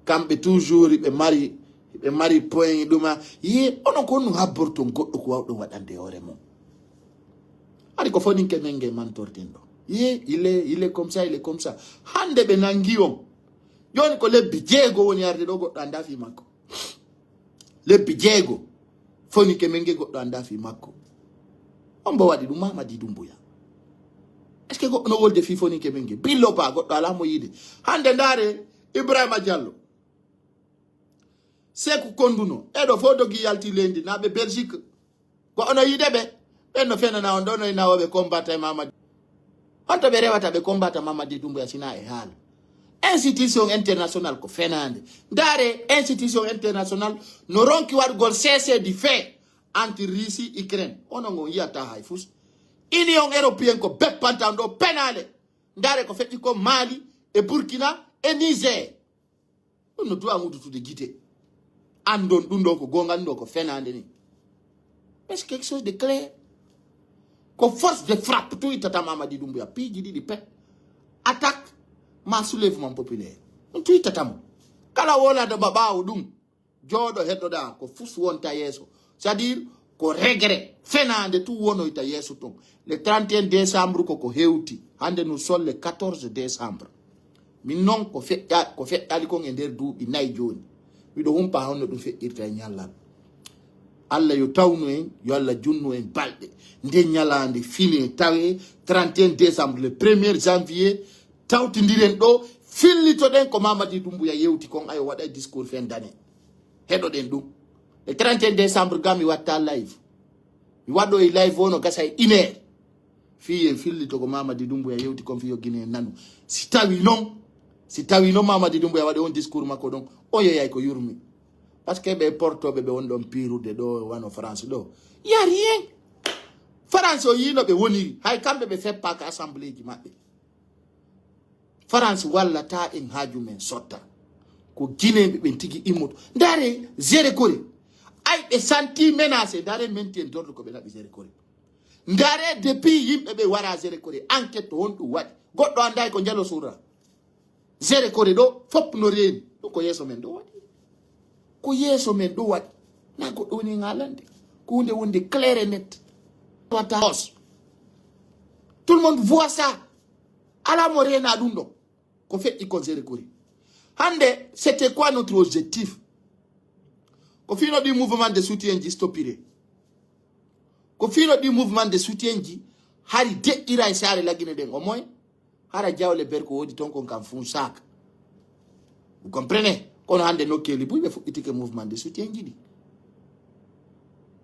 Kamɓe toujours ɓe mari, ɓe mari point ɗuma. Ye, onon ko honɗum habborton goɗɗo ko wawɗon waɗande hoore mum? Ari ko foninke men nge mantorten ɗo. Ye, il est, il est comme ça, il est comme ça. Hannde ɓe nangi on. Jooni ko lebbi jeego woni arde ɗo, goɗɗo anndaa fii makko. Lebbi jeego. Foninke men nge, goɗɗo anndaa fii makko. On mbo waɗi ɗum Mamadi Doumbouya. Est-ce que goɗɗo no wolde fii foninke men nge? Billo ba goɗɗo alaa mo yiide. Hannde ndaare Ibrahima Diallo. Seku Konduno. Eɗo fof dogi yalti leydi, naa ɓe Belgique. Ko ono yiɗe ɓe. Ɓen no fenana on ɗo, no e nawooɓe combattre e Mamadi. Honto ɓe rewata ɓe combattre Mamadi Doumbouya sina e haala? Institution international ko fenaande. Ndaare institution international no ronki waɗugol cessez-le-feu entre Russie, Ukraine. Onon on yiyata hay fus. Union européenne ko beppanta on ɗo penaale. Ndaare ko feƴƴi ko Mali e Burkina e Niger. Ɗum no duwa ngudutude gite. Andon ɗum ɗo ko goonga, ɗum ɗo ko fenaande ni. Mais c'est quelque chose de clair. Ko force de frappe tun ittata Mamadi Doumbouya. Piiji ɗiɗi pet. Attaque ma soulèvement populaire. Ɗum tun ittata mo. Kala wowlata ma ɓaawo ɗum, jooɗo heɗoɗaa, ko fus wonta yeeso. C'est-à-dire, ko regret, fenaande tun wonoyta yeeso ton. Le trente et un décembre ko ko hewti. Hannde nous sommes le quatorze décembre. Min non ko feƴƴa-, ko feƴƴali kon e nder duuɓi nayi jooni. Miɗo humpa honno ɗum feƴƴirta e ñallal. Allah yo tawnu en, yo Allah junnu en balɗe. Nde ñalaande fine tawe trente et un décembre, le premier janvier, tawtindiren ɗo, fillitoɗen ko Mamadi Doumbouya yewti kon, ayo waɗa e discours fendane. Heɗoɗen ɗum. Le trente et un décembre ga mi watta live. Mi waɗo e live o no gasa e une heure. Fii en fillito ko Mamadi Doumbouya yewti kon fii yo Guinée nanu. Si tawi non, si tawi non Mamadi Doumbouya waɗi on discours makko ɗon, o yeeyay ko yurmi. Parce que ɓe portoɓe ɓe won ɗon piirude ɗo wano France ɗo. Y a rien. France o yiino ɓe woniri. Hay kamɓe ɓe feppaaka assemblée ji maɓɓe. France wallata en haaju men sotta. Ko Guinéen ɓe ɓen tigi immoto. Ndaare Zéro Corée. Ay ɓe santi menacé. Ndaare menti en dordo ko ɓe naɓi Zéro Corée. Ndaare depuis yimɓe ɓe wara Zéro Corée. Enquête to honɗum waɗi. Goɗɗo anday ko njalo surra. Zéro Corée ɗo, fof no reeni. Ɗum ko yeeso men ɗo waɗi. Ko yeeso men ɗo waɗi. Na goɗɗo woni ngaalande. Ko hunde wonde clair et net. Wata os. Tout le monde voit ça. Alaa mo reena ɗum ɗo. Ko feƴƴi kon Zéro Corée. Hannde, c'était quoi notre objectif? Ko fino ɗi mouvement de soutien ji stoppire. Ko fino ɗi mouvement de soutien ji hari deƴƴira e saare Lagine ɗen. Au moins, hara jawle ber ko woodi ton kon kam fun saaka. Vous comprenez? Kono hannde nokkeeli buy ɓe fuɗɗitike mouvement de soutien ji ɗi.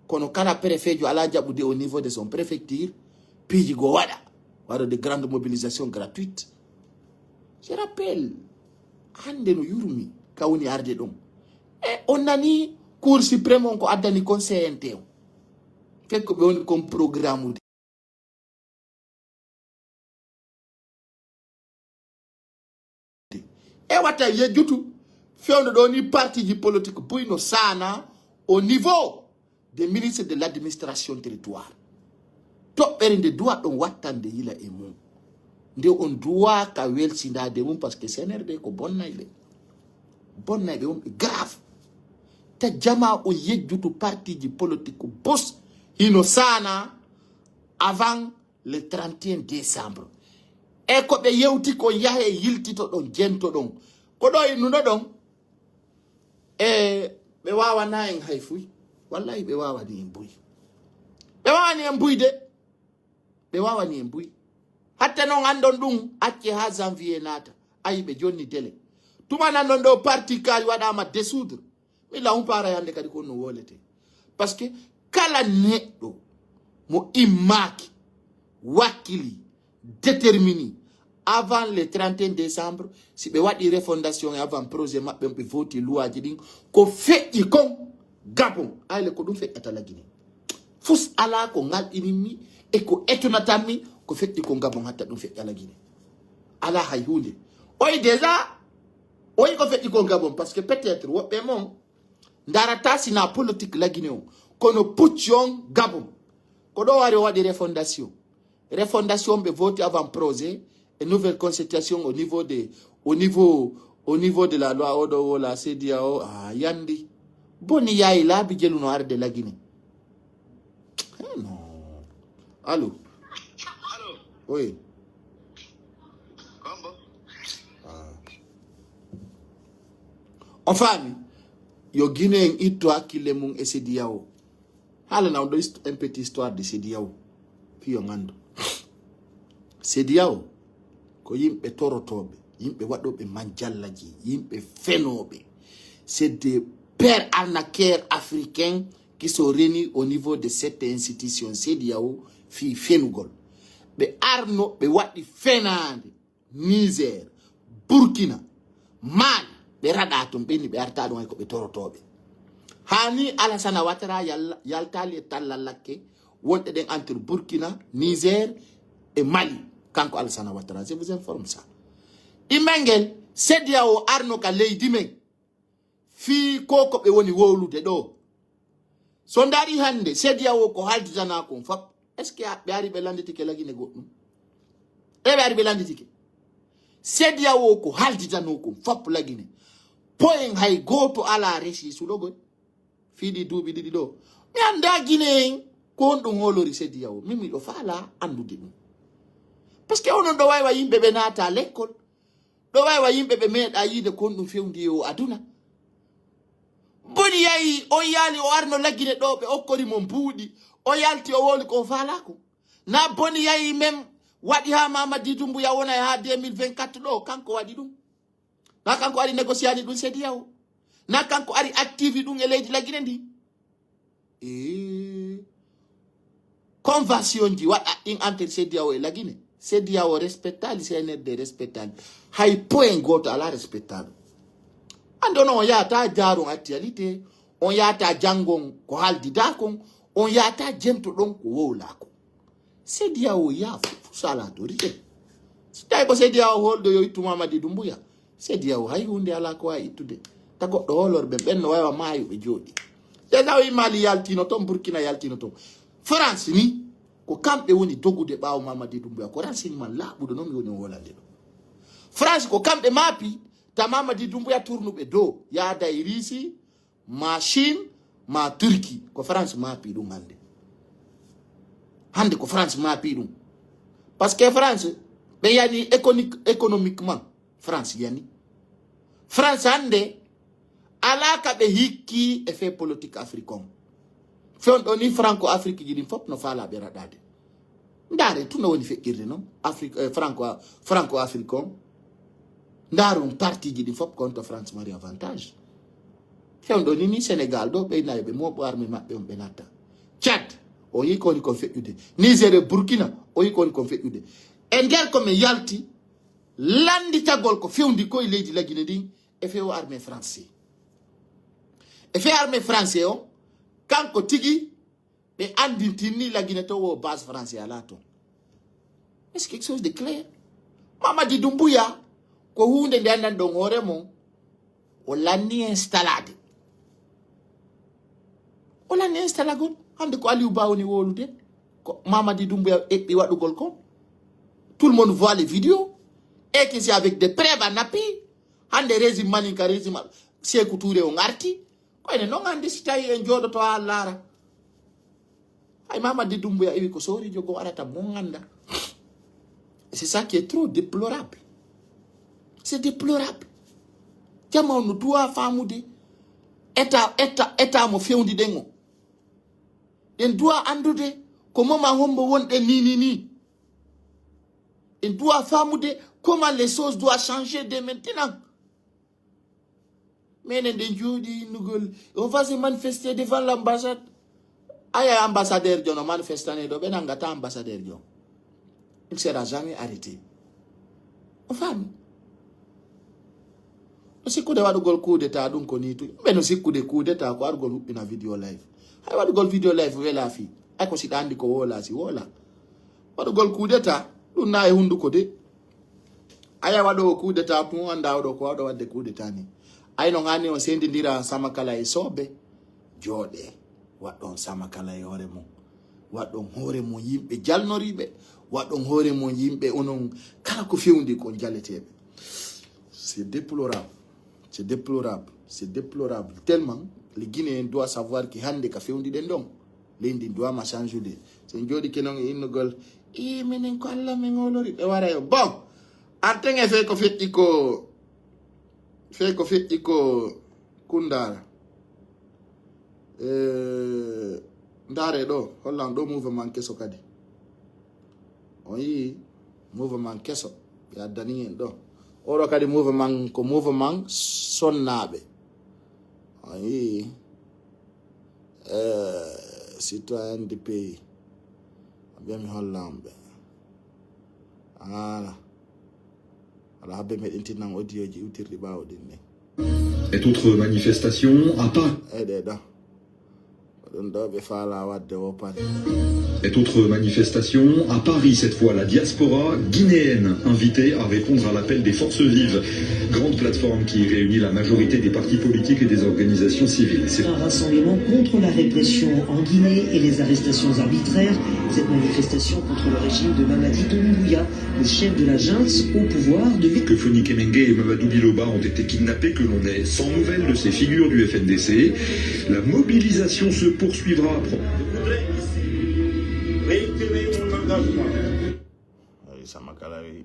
Kono kala préfet jo alaa jaɓude au niveau de son préfecture, piiji go waɗa. Waɗa de grande mobilisation gratuite. Je rappelle, hannde no yurmi ka woni arde ɗon. E on nani Cour suprême on ko addani kon C N T on. Fekko ɓe woni kon programme ude. E watta yejjutu, fewndo ɗo ni parti ji politique buy no saana au niveau des ministres de l'administration territoire. Toɓɓere nde duwa ɗon wattande yila e mum. Nde on duwa ka welsindaade mum, parce que C N R D ko bonnayɓe. Bonnayɓe wonɓe grave. Ta jama on yejjutu parti ji politique bus hino saana avant le trente et un décembre. E ko ɓe yewti kon yahe yiltito ɗon, jento ɗon. Ko ɗo innuno ɗon, e ɓe wawana en hay fuy. Wallahi ɓe wawani en buy. Ɓe wawani en buy de. Ɓe wawani en buy. Hatte non andon ɗum, acce ha janvier naata. Ayi ɓe jonni délai. Tuma nan ɗon ɗo parti kaari waɗama dissoudre. Mi law para hannde kadi ko no wolete. Parce que kala neɗɗo mo immaaki, wakkili, déterminé, avant le trente et un décembre, si ɓe waɗi refondation e avant projet maɓɓe on, ɓe voti luwaaji ɗin, ko feƴƴi kon Gabon, ayle ko ɗum feƴƴata Lagine. Fus alaa ko ngalɗininmi e ko etonatanmi ko feƴƴi kon Gabon hatta ɗum feƴƴa Lagine. Alaa hay huunde. Oyi déjà, oyi ko feƴƴi kon Gabon, parce que peut-être woɓɓe mon ndarata sina politique Lagine on, kono pucci on Gabon. Ko ɗo wari o waɗi refondation. Refondation ɓe voti avant projet et nouvelle constitution au niveau de, au niveau, au niveau de la loi oɗo wola CEDEAO a yandi. Boni yayi laabi jeluno arde Lagine. Eh, non. Allô? Allô? Oui. Kombo? Ah. On faami? Yo Guinée en itto hakkille mum e CEDEAO. Haalana on ɗo hist- un petit histoire de CEDEAO. Fii on anndu. CEDEAO ko yimɓe torotooɓe, yimɓe waɗooɓe manjallaji, yimɓe fenooɓe. C'est des pères arnaqueurs africains qui sont réunis au niveau de cette institution CEDEAO fii fenugol. Ɓe arno, ɓe waɗi fenaande. Niger, Burkina, Mali, ɓe raɗa ton, ɓe ni ɓe arta ɗum hay ko ɓe torotooɓe. Hani Alassane Ouattara yalla- yaltali e talla lakke wonɗe ɗen entre Burkina, Niger e Mali. Kanko Alassane Ouattara, je vous informe ça. Ɗimmel ngel, CEDEAO arno ka leydi men. Fii ko ko ɓe woni wowlude ɗo. So ndaari hannde, CEDEAO ko haldidanaa kon fop. Est-ce que a- ɓe ari ɓe lannditike Lagine goɗɗum? E ɓe ari ɓe lannditike. CEDEAO ko haldidanoo kon fop Lagine. Poyen hay gooto alaa resi suɗogoy. Fii ɗi duuɓi ɗiɗi ɗo. Mi anndaa Gine en ko honɗum hoolori CEDEAO. Min miɗo faalaa anndude ɗum. Parce que onon ɗo waywa yimɓe ɓe naata lekkol. Ɗo waywa yimɓe ɓe meeɗa yiide kon ɗum fewndi e o aduna. Boni yayi, o yaali o arno Lagine ɗo, ɓe okkori mo mbuuɗi. O yalti o wowli ko o faalaako. Na boni yayi mem waɗi haa Mamadi Doumbouya wona e haa deux mille vingt-quatre ɗo, kanko waɗi ɗum. Na kanko ari négociani ɗum CEDEAO. Na kanko ari activi ɗum e leydi Lagine ndi. E convention ji waɗa ɗin entre CEDEAO e Lagine. CEDEAO respectali, C N R D respectali. Hay point gooto alaa respectaɗo. Ande onon on yahata jaaron actualité, on yahata janngon ko haaldidaa kon, on yahata jemtoɗon ko wowlaa kon. CEDEAO yaa fof sala to rite. Si tawi ko CEDEAO holdo yo ittu Mamadi Doumbouya. CEDEAO hay huunde alaa ko waawi ittude. Ta goɗɗo hoolor ɓe, ɓen no waywa maayo ɓe jooɗi. CEDEAO e Mali yaltino ton, Burkina yaltino ton. France ni, ko kamɓe woni dogude ɓaawo Mamadi Doumbouya. Ko renseignement laaɓuɗo noon mi woni wolande ɗo. France ko kamɓe maapi, ta Mamadi Doumbouya turnuɓe dow, yaada e Risi, ma Chine, ma Turquie. Ko France maapi ɗum hannde. Hannde ko France maapi ɗum. Parce que France, ɓe yani économique, économiquement. France yani. France hannde, alaa ka ɓe hikki e fait politique africain. Fewndo ni Franco Afrique ji ɗin fof no faalaa ɓe raɗaade. Ndaare, tun no woni feƴƴirde noon. Afrique, eh, Franco, Franco Africain. Ndaarun parti ji ɗin fof kon to France mari avantage. Fewndo ni, ni Sénégal ɗo, ɓe nayo ɓe mooɓo armée maɓɓe on ɓe natta. Tchad, o yi ko woni kon feƴƴude. Niger e Burkina, o yi ko woni kon feƴƴude. E nder ko mi yalti, lannditagol ko fewndi koye leydi Lagine ndin, e fewo armée français. E fe armée français o, kanko tigi, ɓe anndintinni Lagine to wo base français alaa ton. C'est quelque chose de clair. Mamadi Doumbouya, ko huunde nde anndan ɗon hoore mon, o lanni installade. O lanni installagol. Hannde ko Aliou Ba woni wowlude. Ko Mamadi Doumbouya eɓɓi waɗugol ko. Tout le monde voit les vidéos. Et que c'est avec des preuves à l'appui. Hannde régime Maninka, régime Sékou Touré o ngarti. Ko enen non hannde si tawi en jooɗoto haa laara. Hay Mamadi Doumbouya iwi ko soorijo goo arata mon annda. C'est ça qui est trop déplorable. C'est déplorable. Jama on no duwa faamude état, état, état mo fewndi ɗen o. En duwa anndude ko moma hombo wonɗen ni, ni, ni. En duwa faamude comment les choses doivent changer dès maintenant. Menen ɗen jooɗi innugol, on va se manifester devant l'ambassade. Aya ambassadeur jo no manifestane ɗo, ɓe nangata ambassadeur jo. Il sera jamais arrêté. O faami? No sikkude waɗugol coup d'état ɗum ko nii tun. Mbe no sikkude coup d'état ko arugol huɓɓina video live. Hay waɗugol video live welaa fii. Hay ko si ɗa anndi ko woolaa si woolaa. Waɗugol coup d'état ɗum na e hunnduko de. Aya waɗoowo coup d'état tun annda oɗo ko waɗo waɗde coup d'état ni. Ay no ngani on sendindira sama kala e soobe. Jooɗe. Waɗɗon sama kala e hoore mum. Waɗɗon hoore mum yimɓe jalnoriiɓe. Waɗɗon hoore mum yimɓe onon kala ko fewndi ko on jaleteeɓe. C'est déplorable. C'est déplorable. C'est déplorable. Tellement, le Guinéen doit savoir que hannde ka fewndi ɗen ɗon. Leydi ndi wama change de. So en jooɗike noon e innugol, "Ii, minen ko Allah min hoolori," ɓe wara yo. Bon, arten e fee ko feƴƴi ko, fee ko feƴƴi ko Kundaara. Eh, ndaare ɗo, hollan ɗo mouvement keso kadi. On yii mouvement keso, ɓe addani en ɗo. Oɗo kadi mouvement, ko mouvement sonnaaɓe. On yii, eh, citoyen du pays. Ɓe mi holla on ɓe. Voilà. Wala habbe meɗen tinnan audio ji iwtirɗi ɓaawo ɗin ni. Et autres manifestations à Paris. Eɗe ɗo. Ko ɗum ɗo ɓe faala wadde wo Paris. Et autres manifestations à Paris, cette fois la diaspora guinéenne invitée à répondre à l'appel des forces vives. Grande plateforme qui réunit la majorité des partis politiques et des organisations civiles. C'est un rassemblement contre la répression en Guinée et les arrestations arbitraires. Cette manifestation contre le régime de Mamadi Doumbouya, le chef de la junte au pouvoir de... Que Foni Kemenge et Mamadou Biloba ont été kidnappés, que l'on ait sans nouvelles de ces figures du F N D C. La mobilisation se poursuivra. Je voudrais ici réitérer mon engagement. Ay, sama kala wi.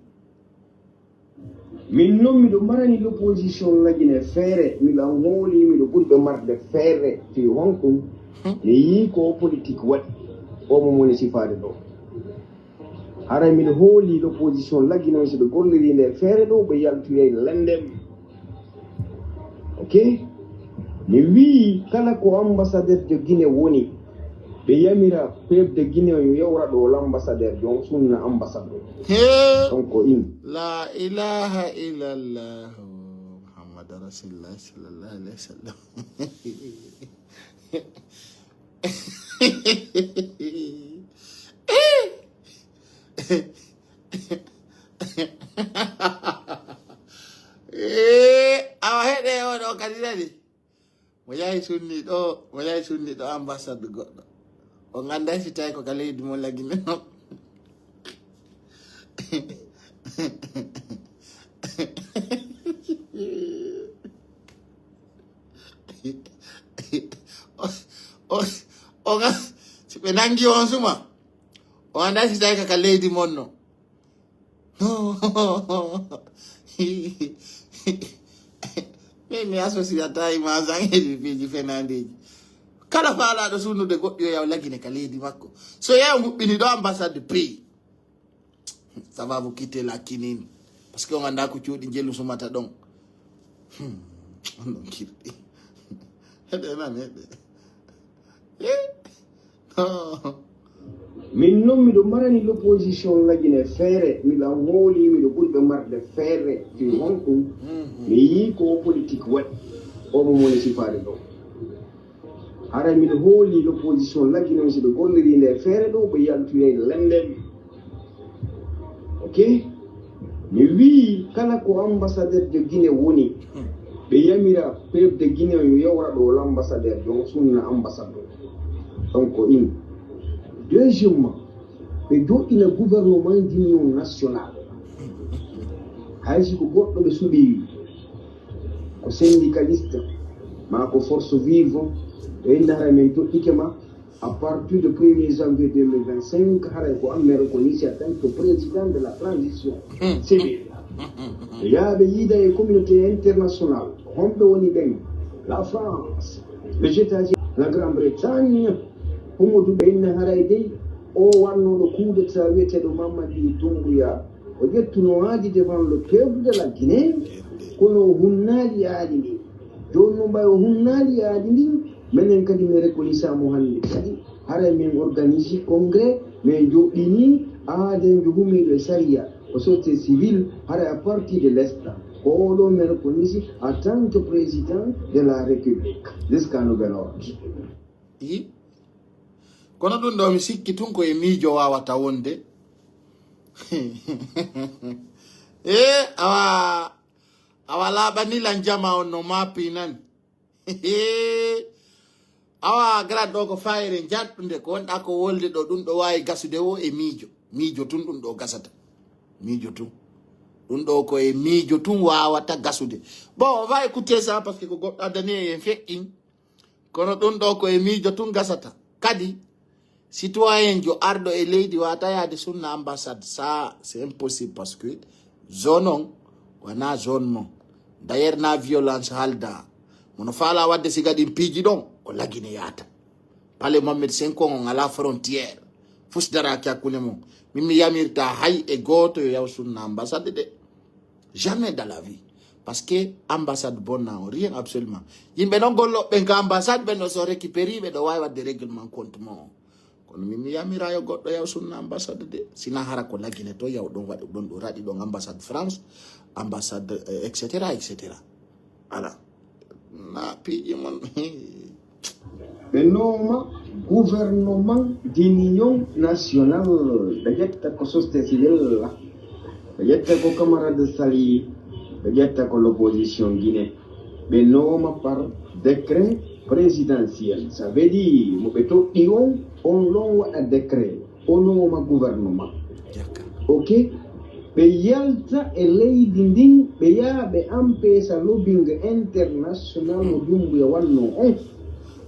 Min noon miɗo marani l'opposition lagine feere, miɗo an hooli, miɗo ɓuri ɓe marde feere. Fii honɗum? Mi yii ko politique waɗi, o mo moni sifaade ɗo. Haray miɗo hooli l'opposition lagine on, si ɓe golliri nde feere ɗo, ɓe yaltoyay lendem. Ok? Mi wii kala ko ambassadeur de Guinée woni, ɓe yamira peuple de Guinée yo yawra ɗo l'ambassadeur, jon sunna ambassadeur. He! Donc in. La ilaha illallah Muhammad Rasulullah sallallahu alaihi wasallam. Eh, awa heɗe oɗo kadi nani. Mo yahi sunni ɗo, mo yahi sunni ɗo ambassade goɗɗo. On anday si tawi ko ka leydi mo lagine non. O, o, o ga, si ɓe nangi on suma, o anday si tawi ka, ka leydi mon non. Min mi associata e ma sangeji piiji fenandeji. Kala faalaɗo sunnude goɗɗo yo yaw lagine ka leydi makko. So yaw huɓɓini ɗo ambassade de pays. Ça va vous quitter la quinine. Parce que on anda ko cuuɗi njelu sumata ɗon. Hmm. On ɗon kirɗi. Heɗe nani heɗe. Eh? Oh. Min noon miɗo marani l'opposition lagine feere, miɗo an hooli, miɗo ɓuri ɓe marde feere. Fii honɗum? Mi yii ko politique waɗi. O mo moni sifaade ɗo. Haray miɗo hooli l'opposition lagine on, si ɓe golliri nde feere ɗo, ɓe yaltoyay lendem. Ok? Mi wii kala ko ambassadeur de Guinée woni, ɓe yamira peuple de Guinée yo yawra ɗo l'ambassadeur, jon sunna ambassadeur. Donc in. Deuxièmement, ɓe joɗɗina gouvernement d'union nationale. Hay si ko goɗɗo ɓe suɓi, ko syndicaliste, ma ko force vive, ɓe inna haray min toɗɗike ma, à partir de premier janvier deux mille vingt-cinq, haray ko an mere ko ni, c'est en tant que président de la transition civile. Yaaɓe yiida e communauté internationale, homɓe woni ɓen? La France, les États-Unis, la Grande-Bretagne, Hummudu ɓe inna haray dey, o wannooɗo coup d'état wi'eteeɗo Mamadi Doumbouya, o ƴettuno aadi devant le peuple de la Guinée, kono o hunnaali aadi ndin. Jooni no mbay o hunnaali aadi ndin, menen kadi mi rekonisa mo hannde. Kadi haray min organisi congrès, min joɗɗini aadenjo humiiɗo e sariya. Ko société civile, hara à partir de l'instant ko oɗo men ko nisi en tant que président de la République jusqu'à nouvel ordre. Yi? Kono ɗum ɗo mi sikki tun ko e miijo wawata wonde. E awa awa laaɓani lan jama on no maapi nan. Awa garat ɗo ko fayre jaɗɗunde ko wonɗa ko wolde ɗo ɗum ɗo wawi gasude wo e miijo miijo tun ɗum ɗo gasata. Miijo tun ɗum ɗo ko e miijo tun wawata gasude. Bon, on va écouter ça parce que ko goɗɗo addani e en feƴƴin. Kono ɗum ɗo ko e miijo tun gasata kadi. Citoyen jo arɗo e leydi wata yaade sunna ambassade, ça c'est impossible parce que zone on wona zone mon. D'ailleurs na violence halda mono faala wadde siga ɗin piiji ɗon ko lagine yaata. Pale mohammed cinq on on ala frontière. Fus daraki hakkunde mon. Min mi yamirta hay e gooto yo yaw sunna ambassade de. Jamais dans la vie. Parce que ambassade bonna on rien absolument. Yimɓe non golloɓe ɓen ka ambassade ɓen ɗo so récupéri ɓe ɗo wawi wadde règlement compte mo on. Kono min mi yamira yo goɗɗo yaw sunna ambassade de sina hara ko lagine to yaw ɗon waɗi ɗon ɗo raɗi ɗon ambassade France ambassade euh, et cetera et cetera. Ala na piiji mon. Ɓe nooma gouvernement d'union nationale, ɓe ƴetta ko société civile, ɓe ƴetta ko camarade Sali, ɓe ƴetta ko l'opposition Guinée. Ɓe nooma par décret présidentiel. Ça veut dire mo ɓe toɗɗi on, on ɗon waɗa décret, o nooma gouvernement. Ok. Ɓe yalta e leydi ndin ɓe yaha ɓe empêcha lobbying international mo Dumbuya wanno on.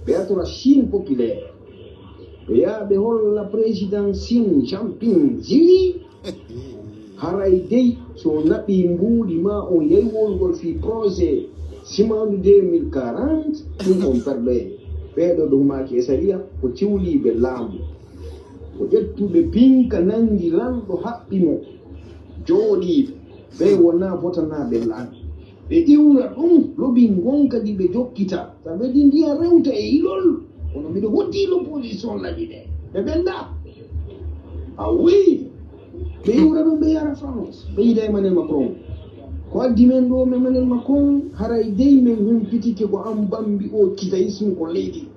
Ɓe yatora Chine populaire ɓe yaha ɓe holla président Chine Jinping Xi. Haray dey so naɓi mbuuɗi ma on yahi wolgol fii projet simandu deux mille quarante ɗum on perɗoye. Ɓeeɗo ɗo humaaki e sariya ko ciwliiɓe laamu. Ko ƴettuɓe pinka nanngi lanɗo haɓɓi mo. Jooɗiiɓe ɓe wonaa votanaaɓe lan. Ɓe iwra ɗum lobi ngon kadi ɓe jokkita. Sabe ɗi ndiya rewta e ilol. Kono miɗo hoddi l'opposition laɓi ɓe ɓe ɓenda. A wi ɓe iwra ɗum ɓe yara France ɓe yida emmanuel macron. Ko addi men ɗo emmanuel macron haray dey men humpitike ko an bambi o kitaisme ko leydi.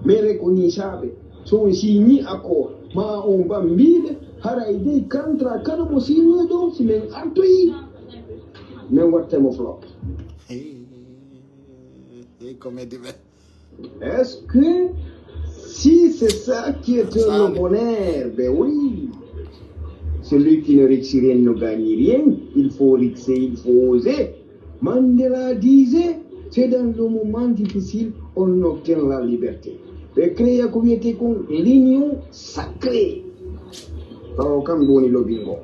Men rekonisaaɓe so on signi accord ma on bambiɓe haray dey kantra kala mo signi ɗo si men artoyi men watte mo flop. Comédie ɓe. Est-ce que si c'est ça qui est le bonheur, ben oui. Celui qui ne réussit rien ne gagne rien. Il faut risquer, il faut oser. Mandela disait, c'est dans le moment difficile on obtient la liberté. Ɓe créa ko wiyete kon l'union sacrée. Tawa kam woni lobingo.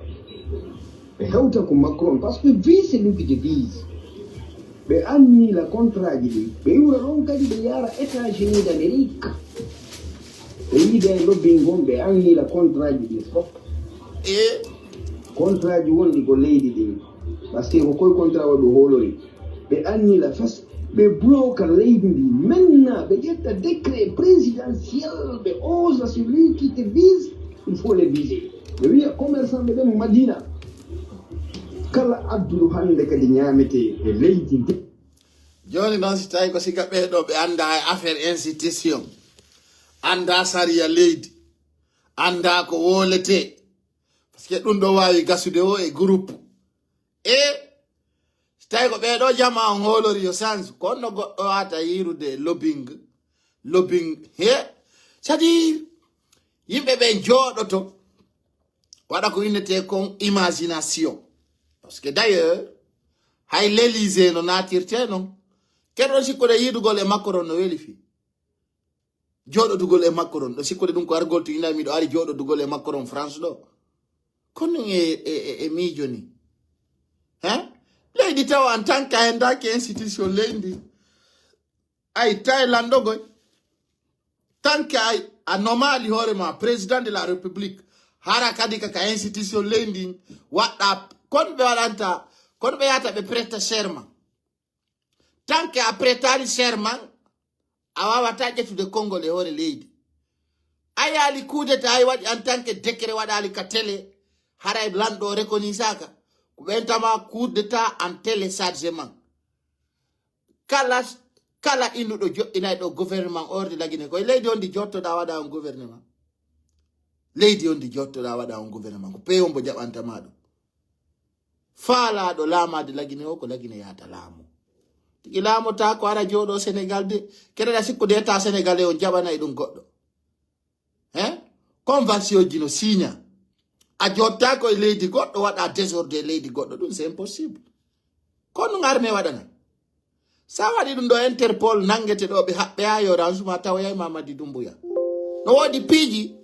Ɓe hewta ko macron parce que vise luki de vise. Ɓe annila contrat ji ɗi ɓe iwra ɗon kadi ɓe yara états unis d'amérique. Ɓe yiida e lobbin gon ɓe annila contrat ji ɗi fof. E contrat ji wonɗi ko leydi ɗin. Parce que ko koye contrat waɗu hoolori. Ɓe annila fes ɓe bloka leydi ndi. Maintenant ɓe ƴetta décret présidentiel ɓe osa sur lui qui te vise. Il faut les viser. Ɓe wiya commerçant ɓe ɓen madina. Kala adduɗo hannde kadi ñaametee e leydi ndi. Jooni noon si tawi ko siga ɓee ɗo ɓe annda e affaire institution, annda sariya leydi, annda ko wooletee. Parce que ɗum ɗo waawi gasude o e groupe. E si tawi ko ɓee ɗo jama on hoolori yo change, ko honno goɗɗo wata yirude lobbying, lobbying he. C'est à dire yimɓe ɓe jooɗoto waɗa ko innetee kon imagination. Parce que d'ailleurs hay l'Elysée no naatirtee noon. Keɗoɗon sikkude yiidugol e Macron no weli fii jooɗodugol e Macron ɗo sikkude ɗum ko argol to ina miɗo ari jooɗodugol e Macron France ɗo. Kono e, e, e, e miijo ni he leydi tawa en tant que a hendaaki institution leydi ndi. Ay tawi lanndogol tant que ay a nomaali hoore ma président de la république, hara kadi kaka institution leydi ndi waɗɗa. Kono ɓe waɗanta kono ɓe yahata ɓe prête serment. Tant que a prêtali serment a wawata ƴettude konngol e hoore leydi. A yaali coup d'état ay waɗi en tant que décret waɗali ka télé. Haray lanɗo o reconnaissaka. Ko ɓen tama coup d'état en téléchargement. Kala, kala innuɗo joɗɗinayɗo gouvernement ordre lagine ko e leydi on ndi jottoɗa waɗa on gouvernement. Leydi on ndi jottoɗa waɗa on gouvernement. Ko peyo mbo jaɓantama ɗum. Faalaaɗo laamaade lagine o ko lagine yahata laamu. Tigi laamota ko ara jooɗo Sénégal de. Keɗeɗa sikkude état sénégalais on jaɓanay ɗum goɗɗo. Hein? Convention ji no signa. A jotta ko e leydi goɗɗo waɗa désordre e leydi goɗɗo. Ɗum c'est impossible. Kono ɗum armée waɗana. Sa waɗi ɗum ɗo Interpol nangete ɗo ɓe haɓɓe ha yo ransuma tawoyay Mamadi Dumbuya. No woodi piiji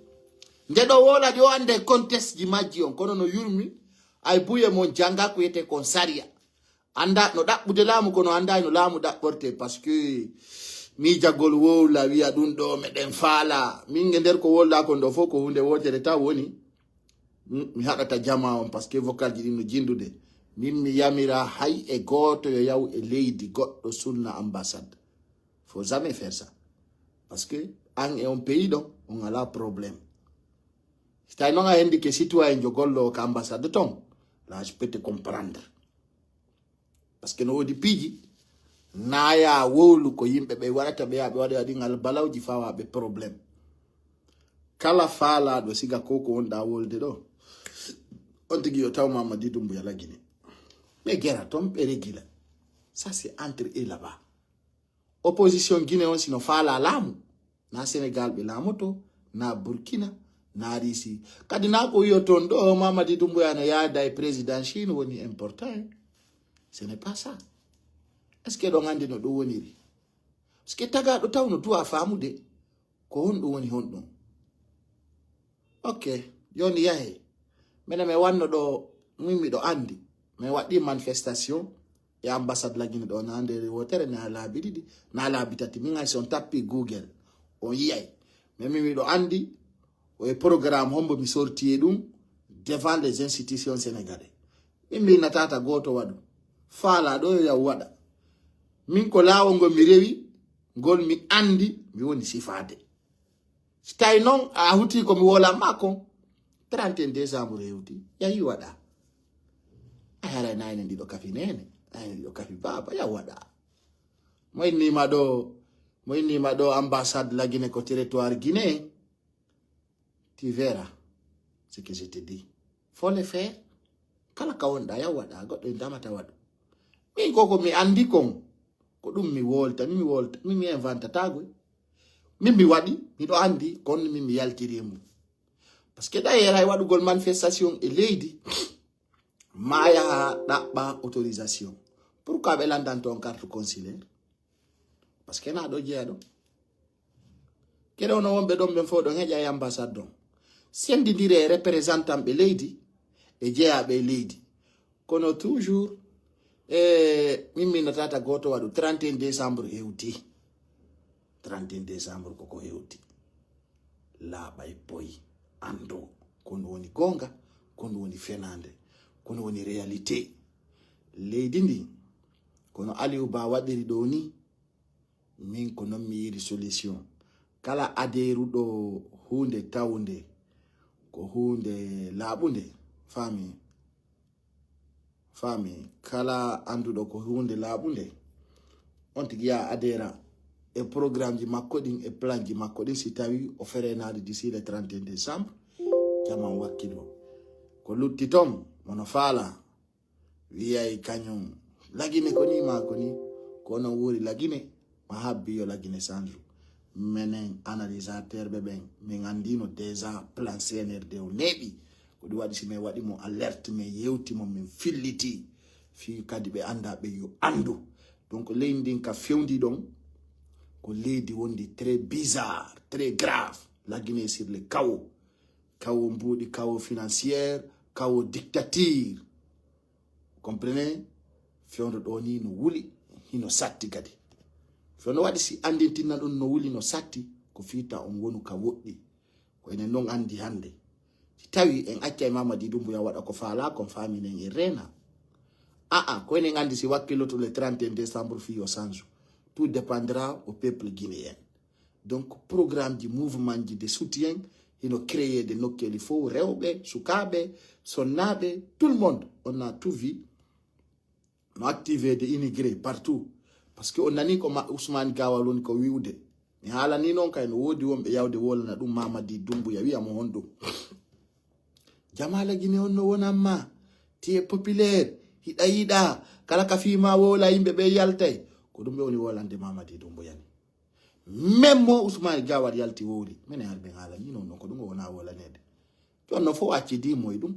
nde ɗo wolaɗi o ande contexte ji majji on kono no yurmi ay buye mon janga ko wiyete kon sariya. Anda no ɗaɓɓude laamu kono anda no laamu ɗaɓɓorte parce que miijagol wowla wiya ɗum ɗo meɗen faala min e nder ko wolɗa kon ɗo fof ko hunde wotere taw woni mi haɗata jama on parce que vocal ji ɗin no jindude min mi yamira hay e gooto yo yaw e leydi goɗɗo sunna ambassade. Faut jamais faire ça parce que an e on pays ɗon on ala problème. Si tawi noon a hendi ke citoyen jo gollo ka ambassade ton la je peux te comprendre. Parce que no woodi piiji naya wowlu ko yimɓe ɓe waɗata ɓe yaɓe waɗa waɗi ngal balawji fawaɓe problème. Kala faalaɗo siga ko ko wonɗa wolde ɗo on tigi yo taw Mamadi Dumbuya lagine ɓe gera ton ɓe regila. Ça c'est entre eux là-bas. Opposition Guinée on sino faala laamu na Sénégal ɓe laamoto na Burkina na Russie kadi na ko wiyo ton ɗo Mamadi Dumbuya no yaada e président Chine woni important. Ce n'est pas ça. Est ce que ɗon andi no ɗum woniri? Parce que tagaɗo taw no duwa faamude ko honɗum woni honɗum. Ok, joni yahe minen mi wanno ɗo min miɗo andi min waɗɗi manifestation e ambassade lagine ɗo na nder wotere na laabi ɗiɗi na laabi tati min hay si on tappi google on yiyay. Min min miɗo andi o e programme hombo mi sorti e ɗum devant les institutions sénégalais. Min mbinatata goto waɗu faala ɗo yo yaw waɗa. Min ko laawol ngol mi rewi ngol mi andi mi woni sifaade. Si tawi noon a huti ko mi wolan ma kon trente et un décembre hewti yahi waɗa. A haray nayne ndiɗo kafi nene nayne ndiɗo kafi baaba yaw waɗa. Mo innima ɗo mo innima ɗo ambassade lagine ko territoire guinée. Tu verras ce que je te dis. Faut le faire. Kala ka wonɗa yaw waɗa goɗɗo e damata waɗu. Min koko mi andi kon ko ɗum mi wolta min mi wolta min mi invantatagoy. Min mi waɗi miɗo andi kon min mi yaltiri e mum. Parce que d'ailleurs hay waɗugol manifestation e leydi ma yaha ɗaɓɓa autorisation. Pourquoi ɓe landanto on carte consulaire? Parce que na ɗo jeeya ɗo keɗe ono wonɓe ɗon ɓen fof ɗon heƴa e ambassade ɗon sendidire e représentant ɓe leydi e jeeyaɓe e leydi. Kono toujours e min minnatata goto waɗu trente et un décembre hewti. Trente et un décembre koko hewti. Laaɓa e poyi anndo ko ɗum woni goonga ko ɗum woni fenaande ko ɗum woni réalité. Leydi ndi kono Aliou Ba waɗiri ɗo ni. Min ko noon mi yiiri solution kala adeeruɗo huunde tawnde ko huunde laaɓunde. Faami? Faami? Kala annduɗo ko huunde laaɓunde on tigi yaha adeera e programmeji makko ɗin e planji makko ɗin si tawi o ferenaade d'ici le trente et un décembre. Jaman wakkilo ko lutti toon mono faala wiyay kañum lagine ko ni ma ko ni. Ko onon wuuri lagine ma habbi yo lagine sanju. Menen analysateur ɓe ɓen min andino déjà plan cnrd o neeɓi. Ko ɗum waɗi si min waɗi mo alerte min yewti mo min filliti fii kadi ɓe anda ɓe yo andu. Donc leydi ndin ka fewndi ɗon ko leydi wondi très bizarre très grave. Lagine sur le kawo kawo mbuuɗi kawo financière kawo dictature. Comprenez? Fewndo ɗo ni no wuli hino satti kadi. Fewndo waɗi si andintinna ɗum no wuli no satti ko fiita on wonu ka woɗɗi. Ko enen non andi hande si tawi en acca e Mamadi Dumbuya waɗa ko faala kon faminen e rena. Aa ko enen andi si wakkilloto le trente et un décembre fii yo sanju. Tout dépendra au peuple guinéen. Donc programme ji mouvement ji de soutien Hino créer de nokkeeli fof, rewɓe, sukaaɓe, sonnaaɓe, tout le monde. On a tout vu. No activé de immigré partout. Parce que on nani ko ma Ousmane Gawal woni ko wi'ude. Mi haalani noon kay no woodi wonɓe yawde wolana ɗum Mamadi Doumbouya wi'a mo honɗum. Jamaala Gine on no wonamma. Tiye populaire. Hiɗa yiɗa. Kala ka fii ma wowla yimɓe ɓe yaltay. Ko ɗum ɓe woni wolande Mamadi Doumbouya ni. Même mo Ousmane Gawal yalti wowli. Mene har ɓe haalani noon no ko ɗum o wona wolanede. Jooni no fof accidi mo e ɗum.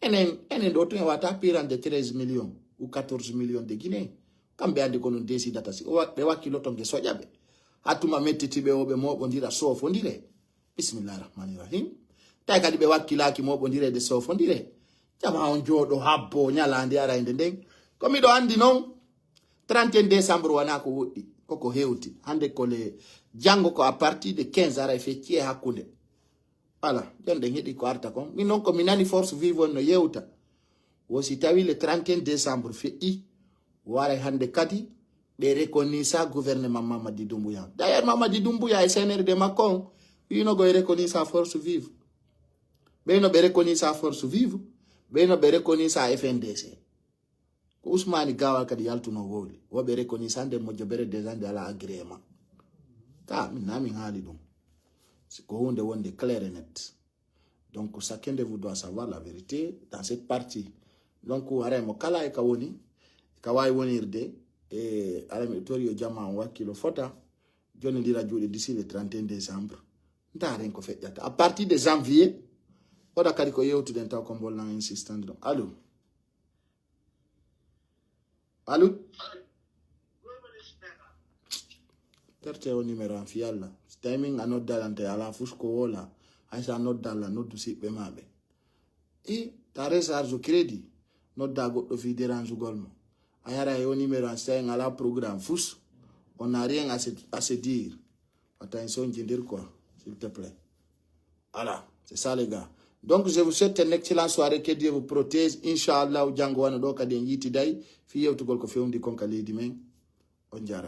Enen, enen ɗo tun e wata pirande treize millions ou quatorze millions de Guinée. Kamɓe andi ko non décidata si o wa-, ɓe wakkiloto nge soƴa ɓe. Hattuma mettiti ɓe o ɓe moɓondira sofondire. Bismillahi rahmani rahim. Tawi kadi ɓe wakkilaki moɓondire de sofondire. Jama on jooɗo habbo ñalande arayde nden. Ko miɗo andi non. Trente et un décembre wona ko woɗɗi. Koko hewti. Hande ko le janngo ko à partir de quinze aray fecci e hakkunde. Voilà, jon ɗen heɗi ko arta kon. Min noon ko mi nani Force Vive on no yewta. Wo si tawi le trente et un décembre feƴƴi, waray hande kadi ɓe reconnaissa gouvernement Mamadi Doumbouya. D'ailleurs, Mamadi Doumbouya e C N R D makko on, wino go e reconnaissa Force Vive. Ɓeyno ɓe reconnaissa Force Vive, ɓeyno ɓe reconnaissa F N D C. Ko Ousmane Gawal kadi yaltuno wowli. Woɓe reconnaissance de mojjobere déjà nde ala agrément. Ka, min na min haali ɗum. Si ko hunde wonde clair et net. Donc, chacun de vous doit savoir la vérité dans cette partie. Donc, haray mo kala e ka woni, ka wawi wonirde, e ala mi tori yo jama on wakkilo fota, joni ndira juuɗe d'ici le trente et un décembre. Ndaren ko feƴƴata. À partir de janvier, oɗa kadi ko yewtuɗen taw ko mbollan insistande ɗum. Allô? Allô? Terte o numéro am fi Yalla. Si tawi min a noddalante ala fus ko wola. Hay sa noddalla noddu siɓɓe maɓe. E ta recharge crédit. Nodda goɗɗo fi dérange gol mo. A yara e o numéro am si tawi ala programme fus. On n'a rien à se, à se dire. Wata en sonjindir quoi, s'il te plaît. Voilà, c'est ça les gars. Donc je vous souhaite une excellente soirée, que Dieu vous protège. Inchallah, janngo wano ɗo kadi en yitiday fi yewtugol ko fewndi kon ka leydi men. On jarama.